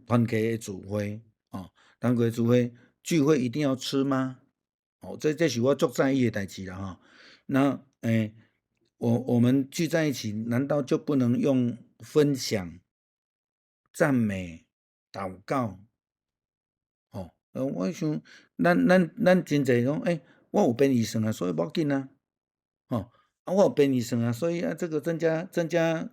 團契的聚會，吼，團契聚會聚會一定要吃嗎？哦，這是我足在意的代誌啦吼。那我們聚在一起，難道就不能用分享、讚美、禱告？吼，我想咱咱咱真濟講，我有編預算啊，所以無要緊啊，吼。啊，我有編預算啊，所以啊，這個增加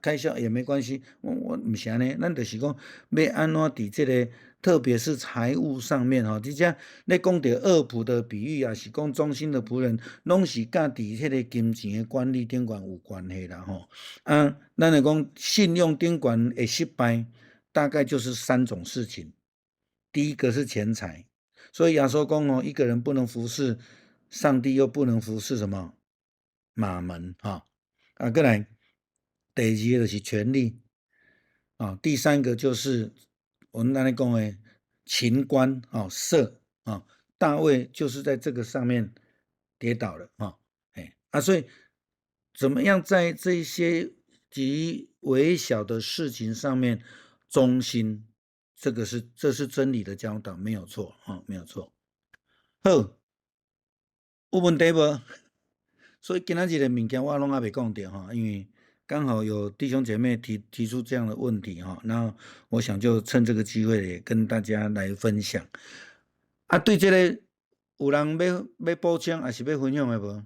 開銷也沒關係。我毋是按呢，咱就是講欲按怎佇這个，特別是財務上面吼，而且咧講著惡僕的比喻，抑是講忠心的僕人，攏是佮佇彼個金錢的管理頂懸有關係啦吼。啊，咱來講信用頂懸會失敗，大概就是三種事情。第一個是錢財，所以耶穌講哦，一個人不能服侍上帝，又不能服侍什麼？瑪門哈，啊，過來，第二個就是權力，啊，第三個就是我們按呢講的情觀啊，色啊，大衛就是在這個上面跌倒了啊，哎啊，所以怎麼樣在這些極微小的事情上面忠心，這是真理的教導，沒有錯，哈，沒有錯。好，有問題無？所以今仔日的物件我攏猶未講著哈，因為剛好有弟兄姐妹提出這樣的問題哈，然後我想就趁這個機會也跟大家來分享。啊，對這個有人欲補充，抑是欲分享的無？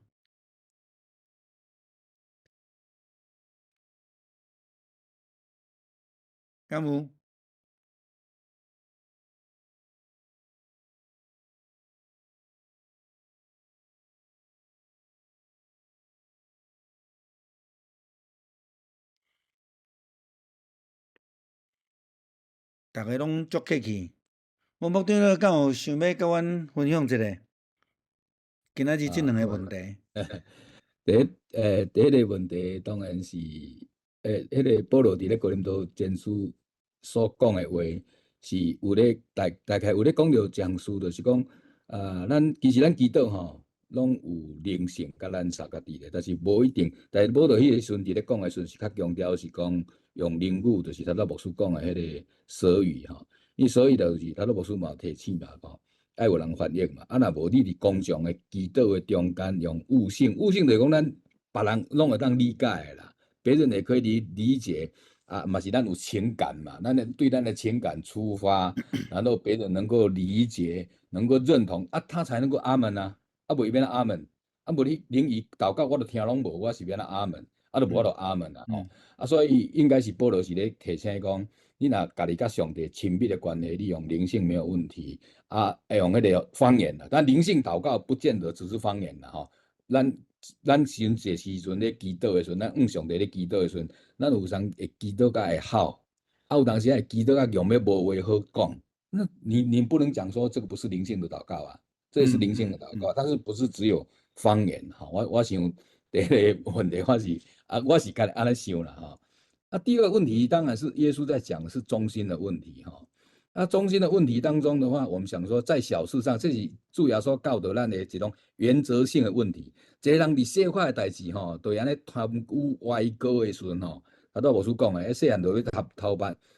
敢有？逐家攏足客氣。吳牧長，你敢有想欲佮阮分享一下？今仔日這兩个問題。第一个問題當然是，彼个保羅佇咧哥林多前書所講的話，是有咧大概有咧講著一項事，就是講，啊，咱其實咱祈禱吼，攏有靈性佮咱捒家己咧，但是無一定。但是保羅彼个時陣佇咧講的時陣，是較強調是講用靈語，就是頭拄牧師講的彼个舌語吼。因為所以就是頭拄牧師嘛有提醒嘛吼，愛有人翻譯嘛。啊，若無你佇公眾的祈禱的中間用悟性，悟性就是講咱別人攏會當理解的啦，別人也可以理解啊，嘛是咱有情感嘛，咱的對咱的情感出發，然後別人能夠理解，能夠認同啊，他才能夠阿門啊，啊無伊欲按怎阿門，啊無你靈語禱告我都聽攏無，我是欲按怎阿門，啊就無法度阿門啊吼，啊所以應該是保羅是咧提醒講，你若家己佮上帝親密的關係，你用靈性沒有問題，啊，會用彼个方言啦，但靈性禱告不見得只是方言啦吼，咱時陣這時陣咧祈禱的時陣，咱向上帝咧祈禱的時陣，咱有時會祈禱甲會吼，啊有當時會祈禱甲用欲無話好講，那你不能講說這個不是靈性的禱告啊，這也是靈性的禱告，但是不是只有方言吼，我想第一个問題我是啊，我是家己按呢想啦吼。啊，第二個問題當然是耶穌在講的是忠心的問題吼。那忠心的問題當中的話，我們想說在小事上，這是主耶穌教導咱的一種原則性的問題。一个人佇小可的代誌吼，就按呢貪污歪高的時陣吼，頭拄牧師講的，細漢就欲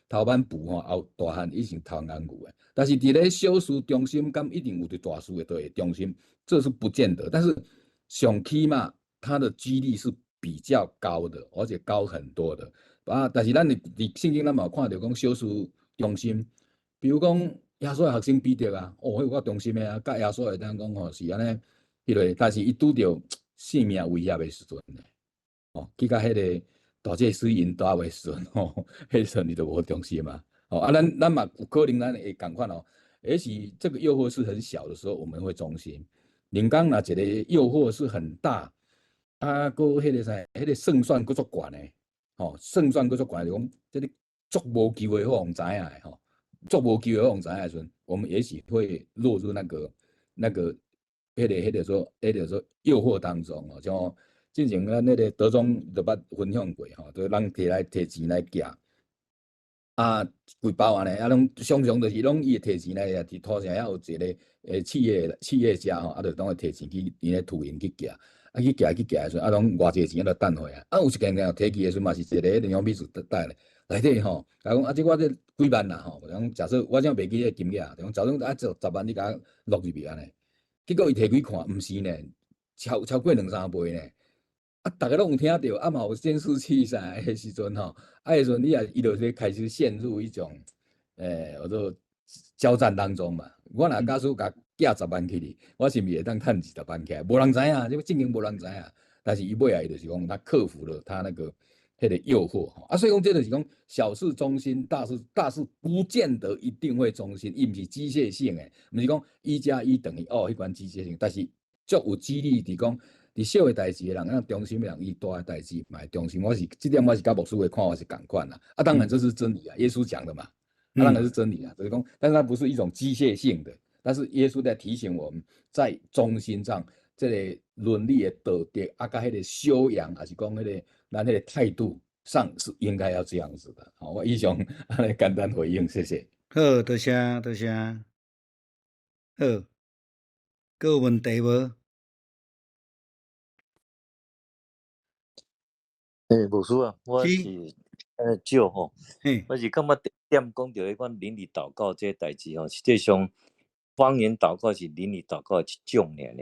偷挽布吼，後大漢已經偷工具的。但是佇咧小事忠心，敢一定有佇大事會對忠心，這是不見得。但是上起碼他的幾率是比較高的，而且高很多的。啊，但是咱佇聖經咱嘛有看著講小事忠心，比如講耶穌的學生彼得啊，哦，彼有夠忠心的啊，佮耶穌會當講吼是按呢，彼个，但是伊拄著性命威脅的時陣呢，哦，去共彼个大祭司𪜶鬥的時陣吼，彼時陣伊就無忠心嘛。哦，啊，咱嘛有可能咱會仝款哦，也許這個誘惑是很小的時候，我們會忠心。靈剛若一個誘惑是很大，啊，閣彼個啥，彼個勝算閣足懸的。吼，勝算閣足懸，就講這个足無機會予人知影的吼，足無機會予人知影的時陣，我們也許會落入那個、彼個說誘惑當中吼，像之前咱彼个德中就捌分享過吼，就人提來提錢來寄，啊，規包按呢，啊，攏常常就是攏伊會提錢來，佇土城遐有一个企業家吼，啊，就當會提錢去𪜶咧託運去寄。啊去寄去寄的時陣，啊攏偌濟錢啊，就等回來。啊有一件件提去的時陣嘛是一个彼个羊皮紙袋咧，內底吼，共講啊這我這幾萬啦吼，講假設我這袂記彼個金額，就講假設啊這十萬你共我落入去按呢，結果伊提開看，毋是呢，超過兩三倍呢。啊，逐家攏有聽著，啊嘛有監視器啥彼時陣吼，啊彼時陣你也伊就開始陷入一種，叫做交戰當中嘛。我若假使共寄十萬去你，我是毋是會當趁20萬起來？無人知影，這個正經無人知影。但是伊尾仔伊就是講，他克服了他那個誘惑吼。啊，所以講這就是講小事忠心，大事不見得一定會忠心，伊毋是機械性的，毋是講1加1等於2彼款機械性，但是足有幾率佇講，佇小的代誌的人，咱忠心的人，伊大的代誌嘛會忠心。我是這點我是佮牧師的看法是仝款啦。啊，當然這是真理啊，耶穌講的嘛，啊，當然是真理啊，就是講，但是它不是一種機械性的。但是耶穌在提醒我們，在忠心上，這个倫理的道德啊，佮彼个修養，抑是講彼个咱彼个態度上是應該要這樣子的。好，我以上按呢簡單回應，謝謝。好，多謝多謝。好，閣有問題無？欸，牧師啊，我是按呢少吼，我是感覺第點講著彼款靈裡禱告這个代誌吼，實際上方言禱告是靈裡禱告的一種爾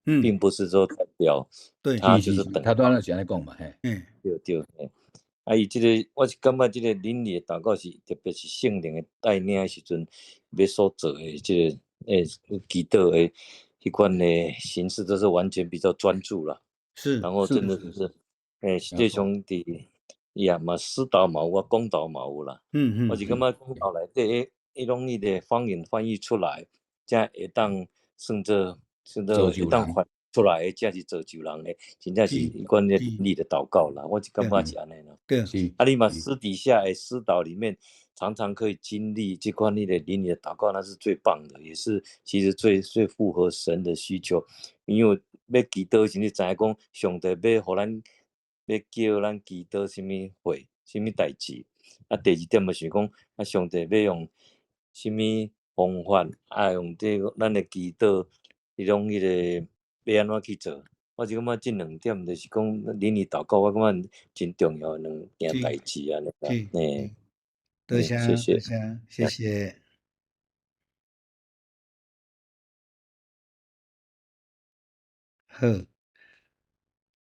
爾，並不是說代表他就是等。他當然是按呢講嘛，嘿。對對，嘿。啊，伊這个我是感覺這個靈裡的禱告是特別是聖靈的帶領的時陣，欲所做的這个祈禱的彼款的形式，都是完全比較專注啦。然後真的就是，實際上佇伊也嘛私禱嘛有啊，公禱嘛有啦。我是感覺公禱內底，彼攏彼个方言翻譯出來，才會當算做會當翻出來的，才是造就人的，真正是彼款的靈裡的禱告啦。我是感覺是按呢啦。啊，你嘛私底下的私禱裡面，常常可以經歷這款彼个靈裡的禱告，那是最棒的，也是其實最最符合神的需求。因為欲祈禱時，你知影講上帝欲予咱，欲叫咱祈禱啥物貨，啥物代誌。啊，第二點就是講，啊，上帝欲用啥物方法，啊，用這個咱的祈禱，彼種彼个欲按怎去做？我是感覺這兩點就是講靈裡禱告，我感覺真重要的兩件代誌按呢啦。嘿，多謝，謝謝，多謝，謝謝。好，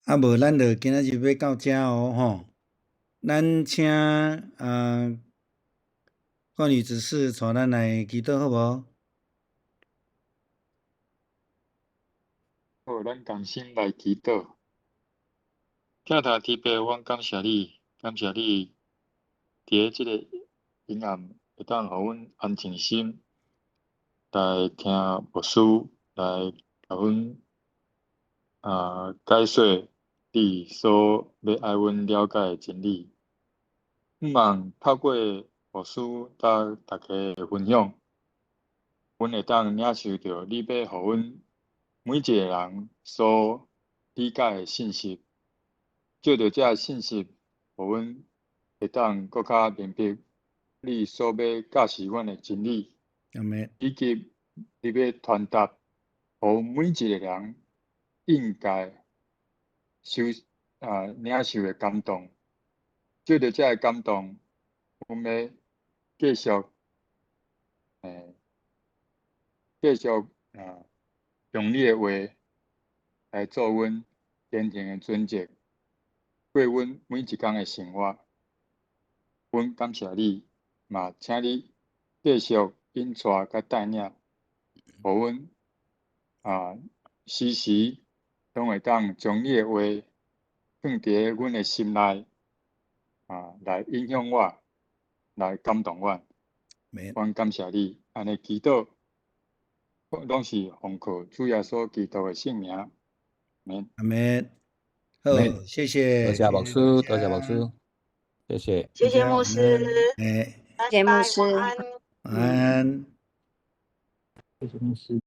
啊無咱就今仔日欲到遮哦吼，咱請啊冠宇執事帶咱來祈禱好無？好，咱同心來祈禱。疼疼天父，阮感謝你，感謝你佇咧這個黑暗，會當予阮安靜心來聽牧師來共阮解說你所欲愛阮了解的真理。向望透過牧師佮大家的分享，阮會當領受著你欲予阮每一個人所理解的信息，藉著這个信息，予阮會當閣較明白你所欲教示阮的真理，以及你欲傳達予每一個人應該受領受的感動。藉著這个感動，阮欲繼續，繼續用你的話來做阮前行的準則，過阮每一工的生活。阮感謝你，嘛請你繼續引帶佮帶領，予阮時時攏會當將你的話放佇咧阮的心內，來影響我，來感動我。阮感謝你，按呢祈禱，攏是奉靠主耶穌基督的聖名。阿們。阿們。好，謝謝。多謝牧師，多謝牧師，謝謝。謝謝牧師。謝謝牧師。晚安。謝謝牧師。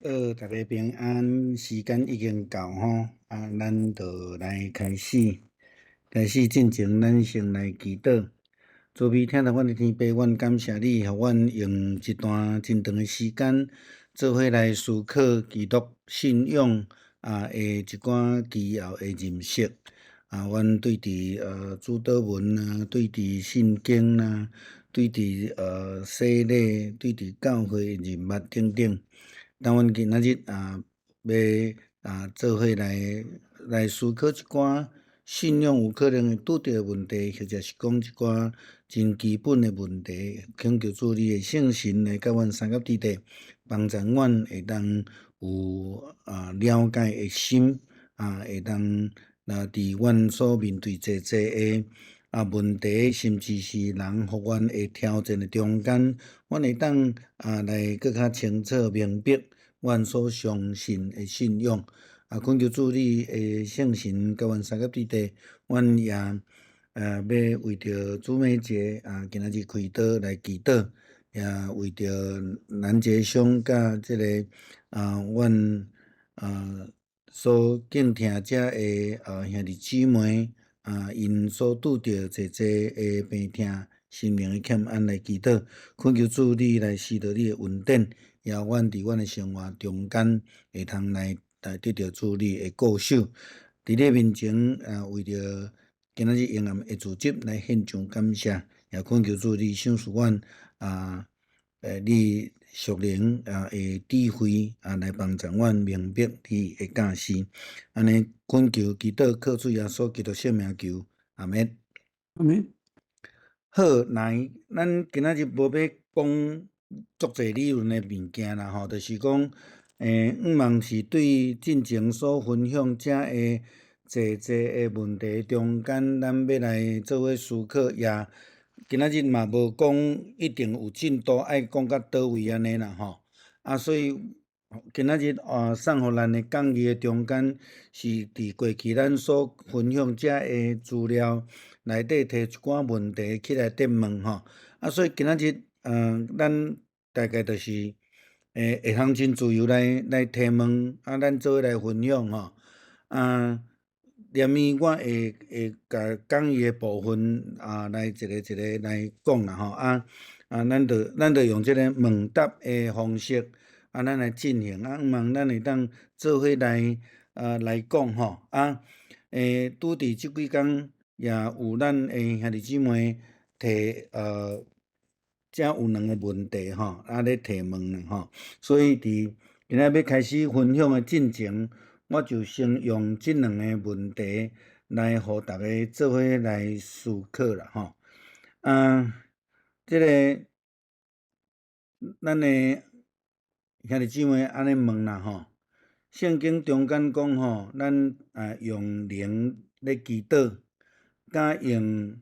好，逐家平安，时间已经到吼，啊，咱就来开始。开始进前，咱先来祈祷。慈悲疼疼阮的天父，阮感谢你，予阮用一段真长的时间，做伙来思考基督信仰的一寡基要的认识。啊，阮对伫主祷文啊，对伫圣经啊，对伫洗礼，对伫教会的人物等等。当阮今仔日欲做伙来思考一寡信仰有可能会拄著的问题，或者是讲一寡真基本的问题，恳求主你的圣神来佮阮相佮伫底，帮助阮会当有了解的心，会当伫阮所面对济济的问题，甚至是人予阮的挑战的中间，阮会当来阁较清楚明白阮所相信的信仰。恳求主你的圣神佮阮相佮伫底，阮也欲为著主美节今仔日开刀来祈祷，也为著南节兄佮这个阮所敬听遮的兄弟姊妹𪜶所拄著济济的病痛、心灵的欠安来祈祷，恳求主你来施予你的恩典，也阮伫阮的生活中间会通来得著主你的顾守，伫你面前为著今仔日婴儿的组织来献上感谢，也恳求主你赏赐阮你属灵的智慧来帮助阮明白你的教示。按呢恳求祈祷靠主耶稣基督圣名求，阿们。阿们。好，来，咱今仔日无欲讲足济理论的物件啦吼，就是讲，向望是对进前所分享遮的济济的问题中间，咱欲来做伙思考，也今仔日嘛无讲一定有进度爱讲到佗位按呢啦吼。所以今仔日送予咱的讲义的中间，是伫过去咱所分享遮的资料内底提一寡问题起来提问吼。所以今仔日，咱大概就是，会通真自由来提问，咱做伙来分享吼。连伊我会共讲义的部分来一个一个来讲啦吼。咱就用这个问答的方式，咱来进行，向望咱会当做伙来讲吼。拄伫这几工也有咱的兄弟姊妹提遮有两个问题吼，咧提问啦吼，所以伫今仔欲开始分享的进前，我就先用这两个问题来予逐家做伙来思考啦吼。这个咱的兄弟姊妹按呢问啦吼，圣经中间讲吼，咱用灵咧祈祷，佮用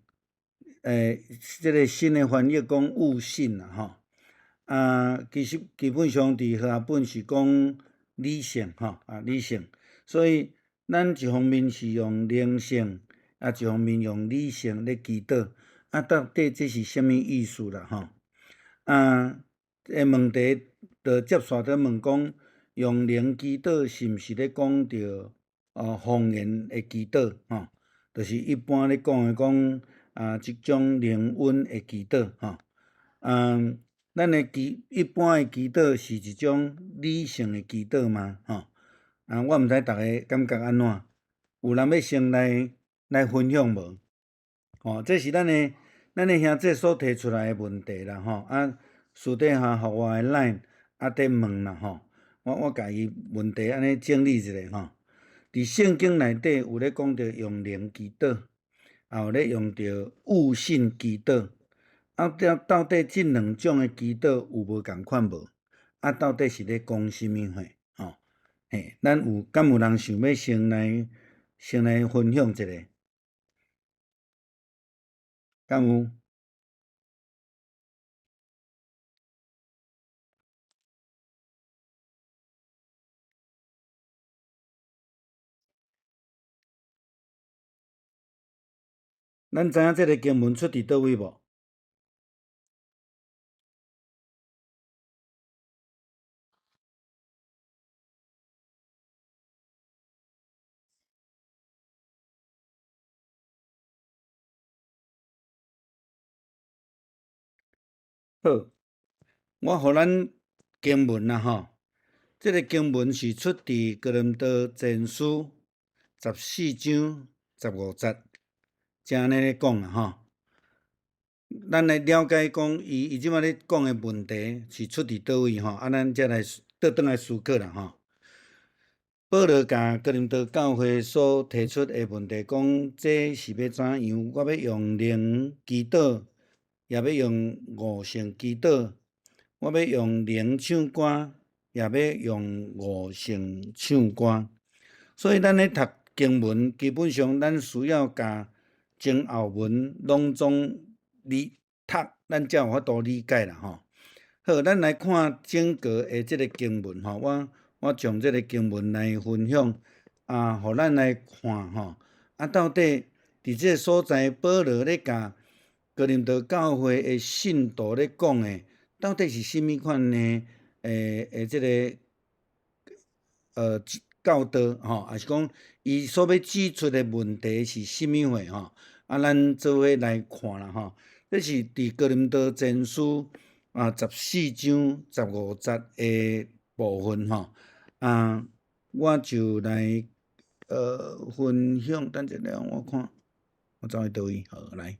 这个新的翻译讲悟性啦吼，其实基本上伫和合本是讲理性吼，理性，所以咱一方面是用灵性，一方面用理性咧祈祷，到底这是啥物意思啦吼？这个问题就接续咧问讲，用灵祈祷是毋是咧讲著方言的祈祷吼？就是一般咧讲的讲。这种灵恩的祈祷吼，咱的一般的祈祷是一种理性的祈祷吗？吼，我毋知逐家感觉按怎，有人欲先来分享无？吼，这是咱的兄弟所提出来的问题啦吼，私底下予我的 LINE 伫问啦吼，我共伊问题按呢整理一下吼。伫圣经内底有咧讲著用灵祈祷。也有咧用著悟性祈祷，到底这两种的祈祷有无仝款无？到底是咧讲啥物货？吼，嘿，咱有敢有人想欲先来分享一下？敢有？咱知影这个经文出伫佗位无？好，我予咱經文啦吼，這个經文是出佇哥林多前書十四章十五節，這按呢咧講啦吼。咱來了解講，伊這擺咧講的問題是出佇佗位吼，啊，咱才來倒轉來思考啦吼。保羅共哥林多教會所提出的問題，講這是欲怎樣？我欲用靈祈禱，也欲用悟性祈禱；我欲用靈唱歌，也欲用悟性唱歌。所以，咱咧讀經文，基本上咱需要共前後文攏總理讀，咱才有法度理解啦吼。好，咱來看整個的這个經文吼，我將這个經文來分享啊，予咱來看吼。啊，到底佇這个所在，保羅咧共哥林多教會的信徒咧講的，到底是啥物款的？這个教導吼，抑是講伊所欲指出的問題是啥物貨吼？啊，咱做伙來看啦吼。這是佇哥林多前書啊十四章十五節的部分吼。啊，我就來分享，等一下我看，我走去佗位，好來，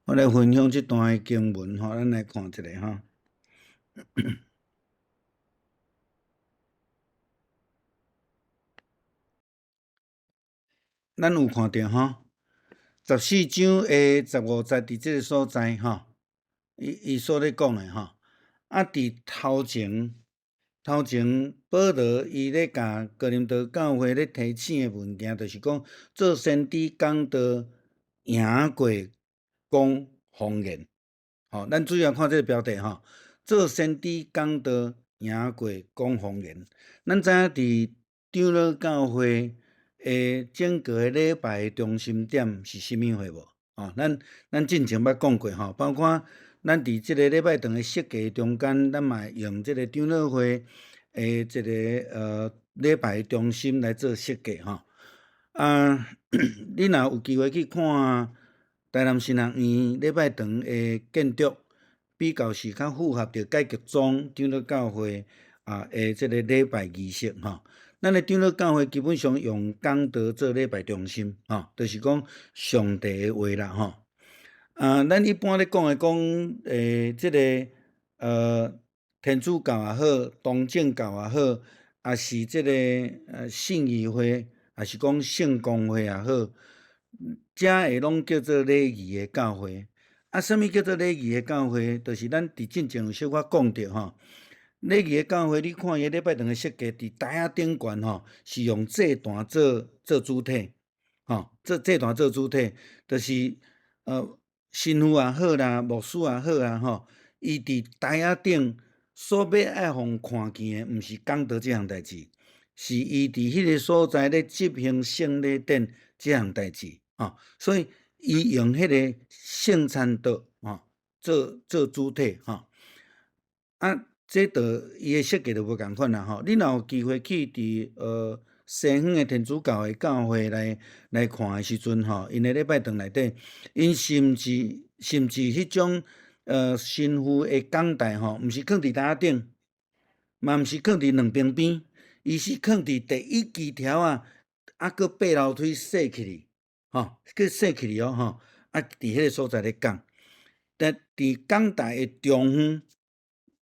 我來分享這段的經文吼，咱來看一下吼。咱有看著吼，十四章的十五節佇這个所在吼，伊所咧講的吼，啊，佇頭前，頭前保羅伊咧共哥林多教會咧提醒的物件，就是講做先知講道贏過講方言。吼，咱主要看這个標題吼，做先知講道贏過講方言。咱知影佇長老教會的整個禮拜中心點是啥物貨無？吼，咱進前捌講過吼，包括咱佇這个禮拜堂的設計中間，咱嘛用這個長老會的這个禮拜中心來做設計吼。啊，你若有機會去看台南神學院禮拜堂的建築，比較是較符合著改革宗長老教會啊的這个禮拜儀式吼。咱的長老教會基本上用講道做禮拜中心，吼，就是講上帝的話啦，吼。啊，咱一般咧講的講，這个天主教也好，東正教也好，抑是這个信義會，抑是講聖公會也好，遮會攏叫做禮儀的教會。啊，啥物叫做禮儀的教會？就是咱佇進前有小可講著吼。禮儀的教會，你看伊禮拜堂的設計，佇台仔頂懸吼，是用祭壇做主體，吼，做祭壇做主體，就是神父也好啦，牧師也好啊，吼，伊佇台仔頂所欲愛予看見的，毋是講道這項代誌，是伊佇彼个所在咧執行聖禮典這項代誌，吼，所以伊用彼个聖餐桌，吼，做主體，吼，啊。這就伊的設計就無仝款啦吼。你若有機會去佇西方的天主教的教會來看的時陣吼，𪜶的禮拜堂內底，𪜶甚至彼種神父的講台吼，毋是囥佇台仔頂，嘛毋是囥佇兩邊邊，伊是囥佇第一支條仔，啊，閣爬樓梯踅起去，吼，閣踅起去哦吼，啊，佇彼个所在咧講，但佇講台的中央。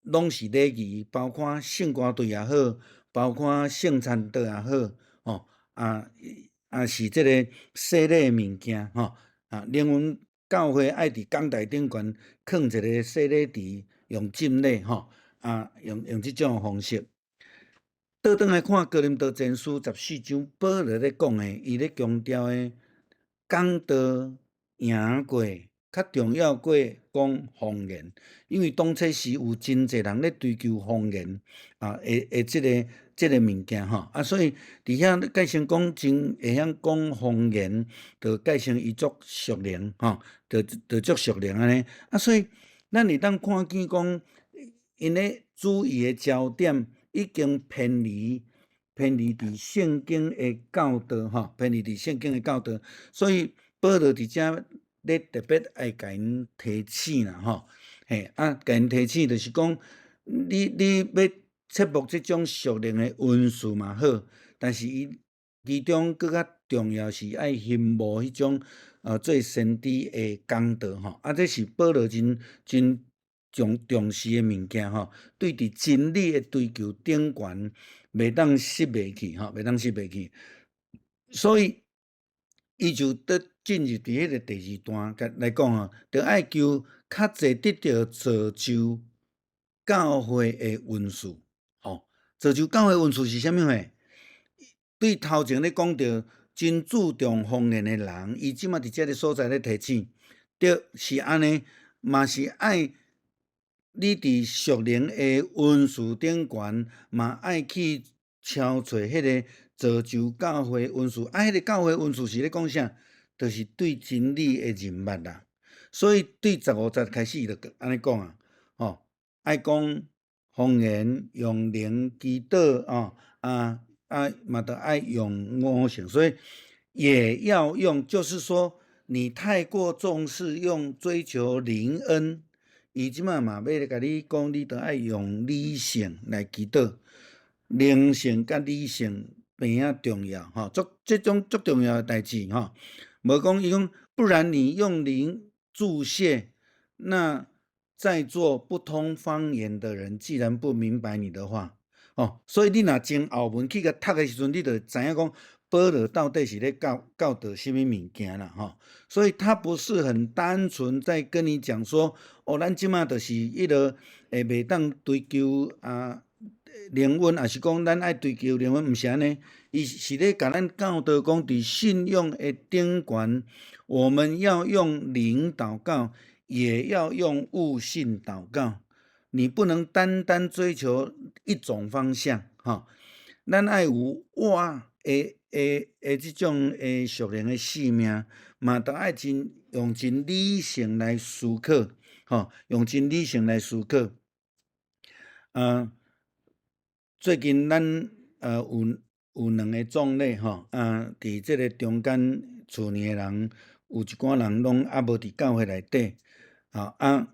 攏是禮儀，包括聖歌隊也好，包括聖餐桌也好，吼啊，啊是這個洗禮物件，吼啊，連阮教會愛佇講台頂懸囥一個洗禮池，用浸禮，吼啊，用這種方式。倒轉來看哥林多前書十四章，保羅咧講的，伊咧強調的講道贏過。較重要過講方言，因為當初時有真濟人咧追求方言啊，的這个物件吼，啊，所以佇遐改成講真會曉講方言，就改成伊足屬靈吼，就足屬靈按呢。啊，所以咱會當看見講，𪜶咧注意的焦點已經偏離佇聖經的教導吼，偏離佇聖經的教導，所以保羅佇遮。咧特別愛共𪜶提醒啦吼，嘿啊，共𪜶提醒就是講，你欲切慕這種屬靈的恩賜嘛好，但是伊其中閣較重要是愛欣慕彼種做先知的講道吼，啊，這是保羅真真重視的物件吼，對佇真理的追求頂懸，袂當失袂去吼，袂當失袂去，所以伊就佇進入佇彼个第二段共來講吼，著愛求較濟得著造就教會的恩賜，吼，造就教會恩賜是啥物貨？對頭前咧講著真注重方言的人，伊這馬佇這个所在咧提醒，對，是按呢，嘛是愛你佇屬靈的恩賜頂懸，嘛愛去超揣彼个造就教會恩賜。啊，彼个教會恩賜是咧講啥？就是對真理的認捌啦。所以對15節開始就按呢講啊，吼，愛講方言，用靈祈禱，哦，啊嘛著愛用悟性，所以也要用，就是說你太過重視用追求靈恩，伊這馬嘛欲共你講，你著愛用理性來祈禱，靈性佮理性平仔重要，吼，足這種足重要的代誌，吼。無講伊講，不然你用靈祝謝，那在座不通方言的人，既然不明白你的話。哦，所以你若前後文去共讀的時陣，你就知影講保羅到底是咧教導啥物物件啦，吼。所以他不是很單純在跟你講說，哦，咱這馬就是彼个會袂當追求啊靈恩，抑是講咱愛追求靈恩，毋是按呢。伊是咧共咱教導講，佇信仰的頂懸，我們要用靈禱告，也要用悟性禱告。你不能單單追求一種方向，吼。咱愛有活的這種的屬靈的生命，嘛著愛真用真理性來思考，吼，用真理性來思考。最近咱有兩个葬禮，吼，啊，佇這个中間厝裡的人，有一寡人攏猶無佇教會內底，吼，啊，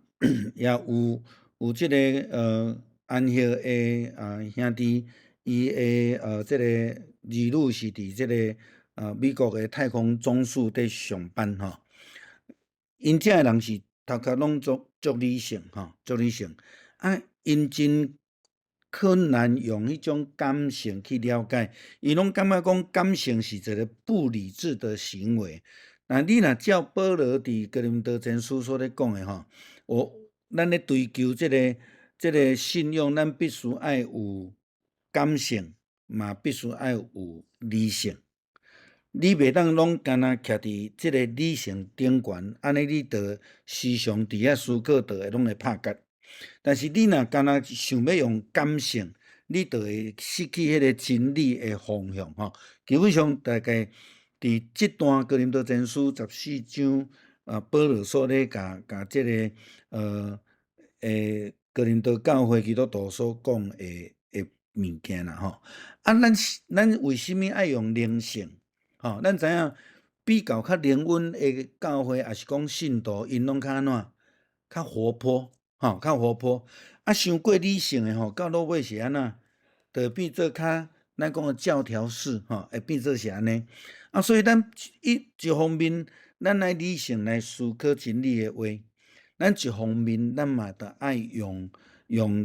也有這个安息的兄弟，伊的這个兒女是佇這个美國的太空總署佇上班吼。𪜶遮的人是頭殼攏足足理性吼，足理性，啊，𪜶真困難用彼種感性去了解，伊攏感覺講感性是一个不理智的行為。那你若照保羅佇哥林多前書所咧講的吼，咱咧追求這个信仰，咱必須愛有感性，嘛必須愛有理性。你袂當攏干焦徛佇這个理性頂懸，按呢你就時常佇遐思考，就會攏會拍結。但是你若干焦想欲用感性，你就會失去彼个真理的方向吼。基本上大概佇這段哥林多前書14章，啊，保羅所咧共共這个哥林多教會基督徒所講的物件啦吼。啊，咱為啥物愛用靈性？吼，咱知影比較較靈恩的教會，抑是講信徒，𪜶攏較按怎？較活潑，吼，較活潑。啊，傷過理性的吼，到落尾是按怎？就會變做較咱講的教條式，吼，會變做是按呢。啊，所以咱一方面，咱愛理性來思考真理的話，咱一方面，咱嘛著愛用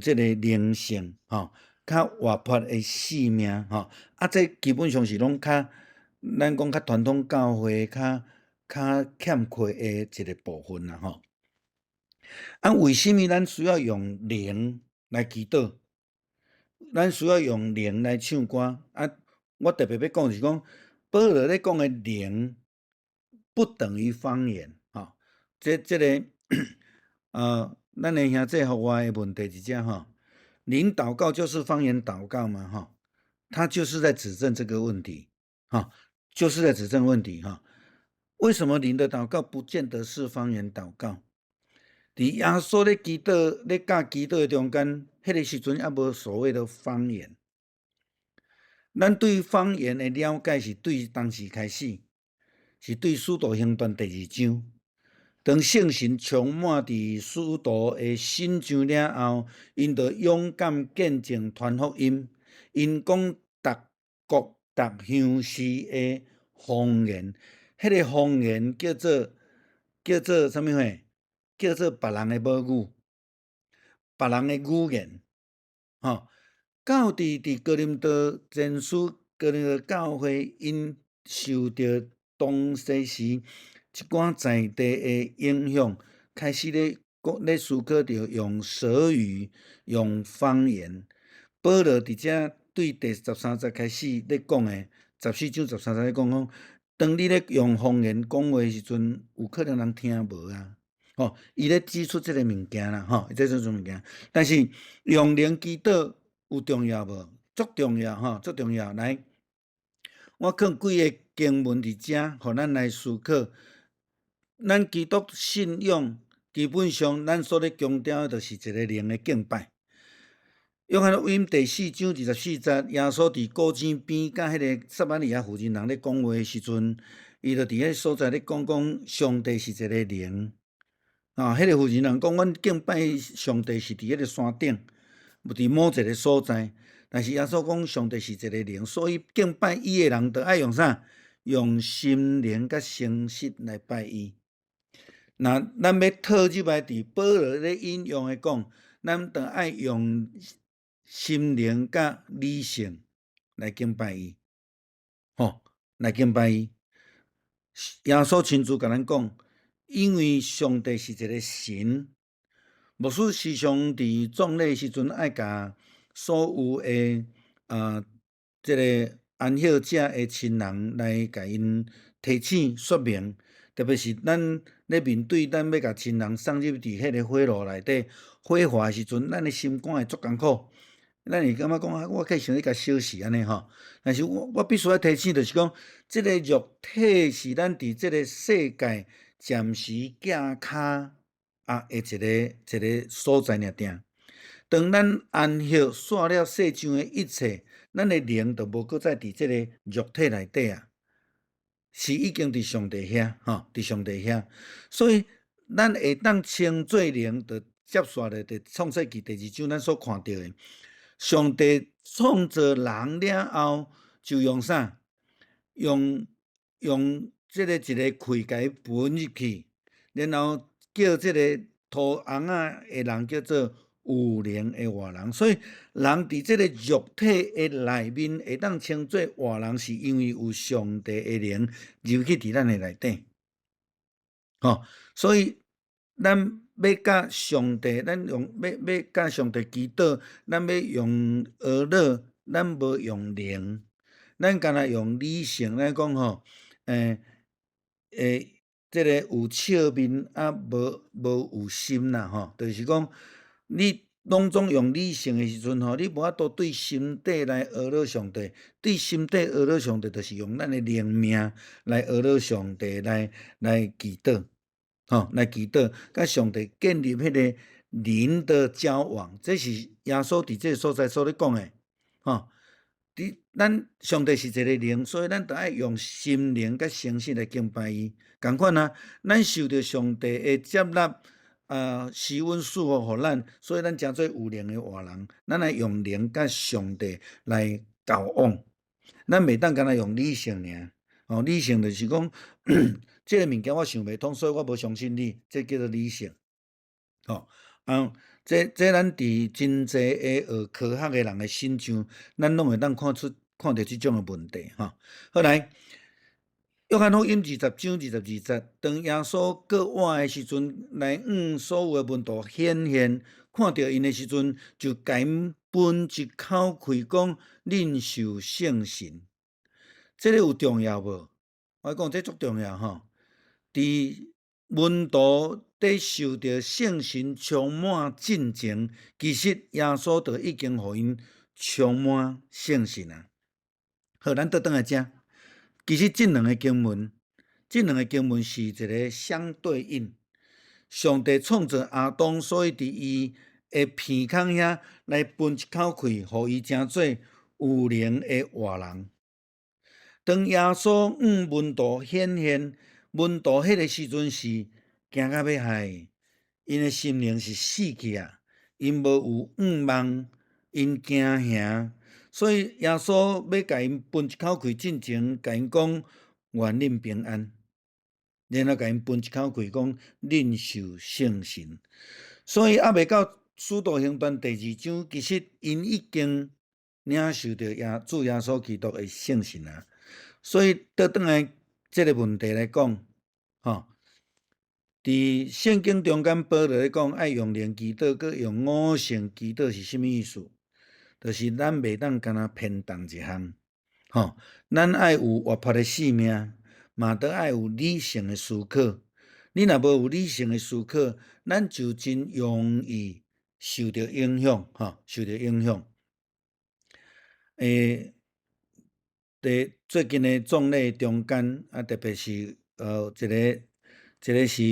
這个靈性，吼，較活潑的生命，吼。啊，這基本上是攏較咱講較傳統教會較欠缺的一个部分啦，吼。啊，為啥物咱需要用靈來祈禱？咱需要用靈來唱歌？啊，我特別欲講是講，保羅咧講的靈不等於方言，吼。這个，咱的兄弟予我的問題是這吼，靈禱告就是方言禱告嘛，吼，他就是在指證這個問題，吼，就是在指證問題，哈。為什麼靈的禱告不見得是方言禱告？佇耶穌咧祈禱、咧教祈禱的中間，彼个時陣猶無所謂的方言。咱對方言的了解是對當時開始，是對《使徒行傳》第二章。當聖神充滿佇使徒的身上了後，𪜶就勇敢見證傳福音。𪜶講逐國逐鄉市的方言，彼個方言叫做啥物貨？叫做別人的母語，別人的語言，吼。到佇佇哥林多前書，哥林多教會，𪜶受著當時時一寡在地的影響，開始咧講咧思考著用舌語、用方言。保羅佇遮對第13節開始咧講的，14章13節咧講講，當你咧用方言講話時陣，有可能人聽無啊。吼，伊咧指出這个物件啦，吼，伊指出這個物件。但是用靈祈禱有重要無？足重要吼，足重要。來，我放幾个經文佇遮，予咱來思考。咱基督信仰基本上，咱所咧強調的，就是一个靈的敬拜。約翰福音第4章24節，耶穌佇古井邊佮彼个撒瑪利亞婦人人咧講話的時陣，伊就佇彼个所在咧講講上帝是一个靈。啊，彼个婦人人講，阮敬拜上帝是佇彼個山頂，無佇某一个所在。但是耶穌講上帝是一個靈，所以敬拜伊的人，就愛用啥？用心靈佮誠實來拜伊。若咱欲套入來佇保羅咧引用的講，咱就愛用心靈佮理性來敬拜伊，吼，來敬拜伊。耶穌親自共咱講，因為上帝是一个神，牧師時常佇葬禮時陣愛共所有的啊，這个安息者的親人來共𪜶提醒說明，特別是咱咧面對咱欲共親人送入佇彼个火爐內底火化的時陣，咱的心肝會足艱苦。咱會感覺講啊，我計想欲共燒死按呢吼。但是我我必須愛提醒，就是講，這个肉體是咱佇這个世界暫時寄跤啊的一个一个所在爾定。當咱安息煞了世上的一切，咱的靈就無閣再佇這个肉體內底啊，是已經佇上帝遐吼，佇上帝遐。所以咱會當稱做靈，就接續咧佇創世記第2章咱所看著的。上帝創造人了後，就用啥？用用這个一个氣共伊噴入去，然後叫這个土尪仔的人叫做有靈的活人。所以人佇這个肉體的內面會當稱做活人，是因為有上帝的靈入去佇咱的內底。吼，所以咱欲佮上帝，咱用欲欲佮上帝祈禱，咱欲用呵咾，咱無用靈，咱干焦用理性來講吼，欸欸，這个有笑面啊，無無有心啦吼，就是講你攏總用理性的時陣吼，你無法度對心底來呵咾上帝，對心底呵咾上帝，就是用咱的靈命來呵咾上帝，來來祈禱。吼，來祈禱，佮上帝建立彼个靈的交往，這是耶穌佇這个所在所咧講的，吼。佇咱上帝是一個靈，所以咱著愛用心靈佮誠實來敬拜伊。仝款啊，咱受著上帝的接納，啊，施恩賜福予咱，所以咱成做有靈的活人。咱愛用靈佮上帝來交往，咱袂當干焦用理性爾。哦，理性就是講，這个物件我想袂通，所以我無相信你，這叫做理性。吼，啊，這這咱佇真濟的學科學的人的身上，咱攏會當看出看著這種的問題。吼，好來，約翰福音20章22節，當耶穌閣活的時陣，來向所有的門徒顯現，看著𪜶的時陣，就共𪜶噴一口氣，講：恁受聖神。這个有重要無？我講這足重要吼。佇門徒佇受著聖神充滿進前，其實耶穌就已經予𪜶充滿聖神啊。好，咱倒轉來遮。其實這兩个經文，這兩个經文是一个相對應。上帝創造亞當，所以佇伊的鼻孔遐來噴一口氣，予伊成做有靈的活人。當耶穌向門徒顯現，門徒彼个時陣是驚甲欲害，𪜶的心靈是死去啊，𪜶無有向望，𪜶驚嚇，所以耶穌欲共𪜶分一口氣進前，共𪜶講願恁平安，然後共𪜶分一口氣講恁受聖神。所以猶未到使徒行傳第二章，其實𪜶已經領受著耶主耶穌基督的聖神啊。所以倒轉來這个問題來講，吼，佇聖經中間保羅咧講，愛用靈祈禱，閣用悟性祈禱是啥物意思？就是咱袂當干焦偏重一項，吼，咱愛有活潑的生命，嘛都愛有理性的思考。你若無有理性的思考，咱就真容易受著影響，吼，受著影響。佇最近的葬禮中間，啊，特別是一个，一个是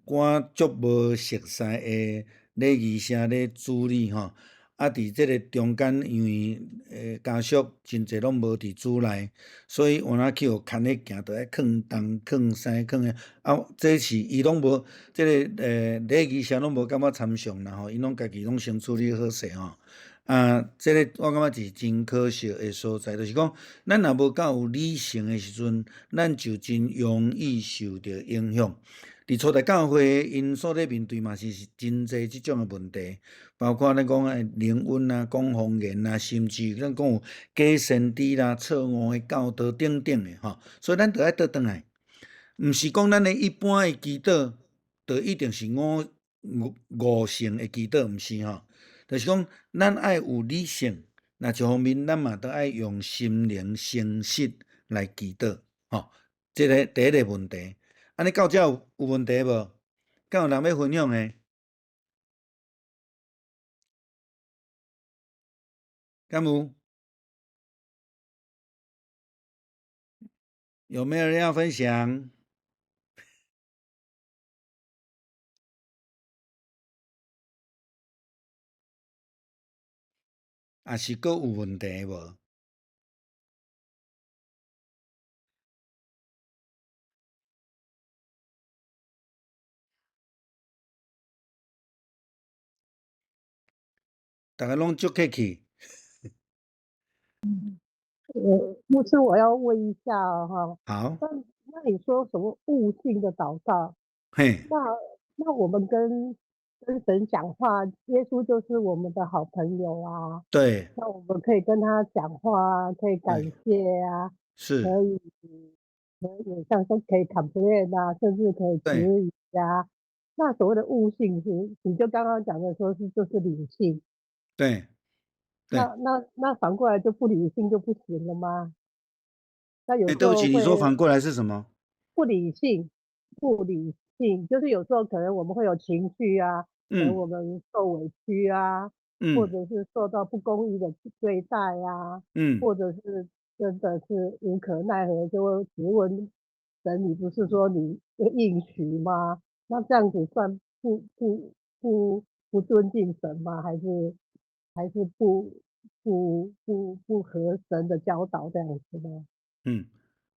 我足無熟似的禮儀社咧主理吼，啊，佇這个中間，因為家屬真濟攏無佇主內，所以有哪去予牽咧行，著愛囥東囥西囥彼，啊，這是伊攏無，這个禮儀社攏無感覺參詳啦吼，𪜶攏家己攏先處理好勢吼。啊，這个我感覺是真可惜的所在，就是講，咱若無夠有理性的時陣，咱就真容易受著影響。佇初代教會，𪜶所咧面對嘛是真濟這種的問題，包括咱講的靈恩啊、講方言啊，甚至咱講有假先知啦、錯誤的教導等等的吼。所以咱著愛倒轉來，毋是講咱的一般的祈禱，就一定是悟性的祈禱，毋是吼。就是講，咱愛有理性，若一方面咱嘛著愛用心靈誠實來祈禱，吼。這个第一个問題。按呢到這有問題無？敢有人欲分享的？敢有？有沒有人要分享？抑是閣有問題無？逐家攏足客氣。牧師，我要問一下哈。好。那你說什麼悟性的禱告？嘿。那我們跟神講話，耶穌就是我們的好朋友啊。對。那我們可以跟他講話啊，可以感謝啊。是。可以，像說可以 complain 啊，甚至可以質疑啊。那所謂的悟性是，你就剛剛講的說是就是理性。對。那反過來就不理性就不行了嗎？那有時候對不起，你說反過來是什麼？不理性，不理性，就是有時候可能我們會有情緒啊，可能我們受委屈啊，或者是受到不公義的對待啊，或者是真的是無可奈何，就會質問神：你不是說你應許嗎？那這樣子算不尊敬神嗎？還是不合神的教導這樣子嗎？嗯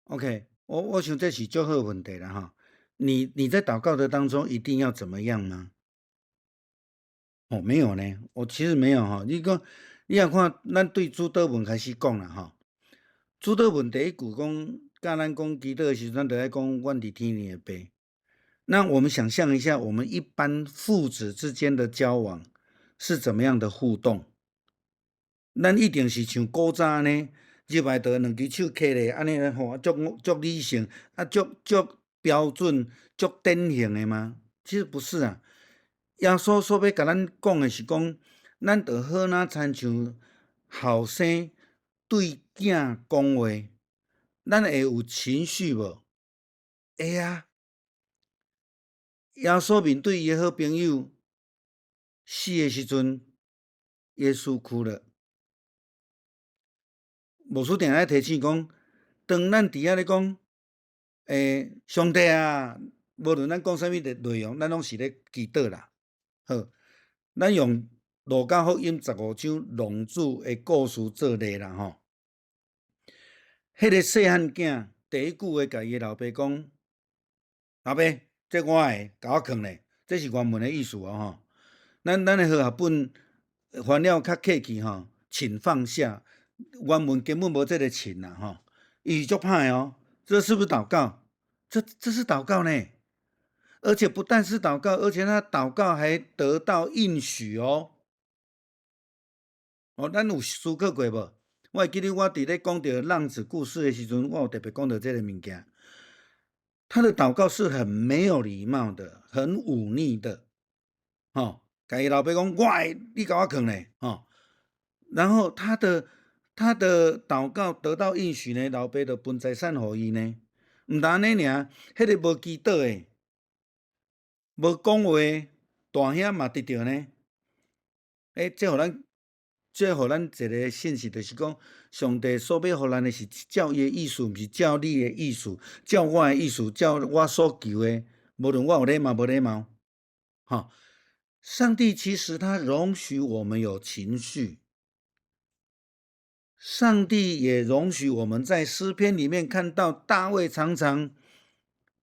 ，OK，我想這是足好問題啦哈。你在禱告的當中一定要怎麼樣嗎？哦，沒有呢，我其實沒有哈。你講，你若看咱對主禱文開始講啦哈。主禱文第一句講，教咱講祈禱的時陣，咱就愛講阮佇天頂的父。那我們想象一下，我們一般父子之間的交往是怎麼樣的互動？咱一定是像古早按呢，入來就兩支手揢咧，按呢吼，足足理性，啊，足足標準、足典型的嗎？其實不是啊。耶穌所欲共咱講的是講，咱就好若親像後生對囝講話，咱會有情緒無？會啊。耶穌面對伊的好朋友死的時陣，耶穌哭了。牧師定定提醒講，當咱佇遐咧講，上帝啊，無論咱講啥物的內容，咱攏是咧祈禱啦。好，咱用路加福音15章浪子的故事做例啦吼。彼个細漢囝第一句話共伊的老爸講：老爸，這我的，共我囥咧，這是原文的意思哦吼。咱的和合本翻了較客氣吼，請放下，原文根本無這个請啦吼，伊是足歹哦。這是不是禱告？這是禱告呢，而且不但是禱告，而且他禱告還得到應許哦。哦，咱有思考過無？我會記得我佇咧講著浪子故事的時陣，我有特別講著這个物件。他的禱告是很沒有禮貌的，很忤逆的，吼，共伊老爸講，我的，你共我囥咧，吼。然後他的禱告得到應許呢，老爸就分財產予伊呢。毋但按呢爾，彼个無祈禱的，無講話的大兄嘛得著呢。欸，這予咱一个信息，就是講，上帝所欲予咱的是照伊的意思，毋是照你的意思，照我的意思，照我所求的。無論我有禮貌無禮貌，吼。上帝其實他容許我們有情緒，上帝也容許我們在詩篇裡面看到大衛常常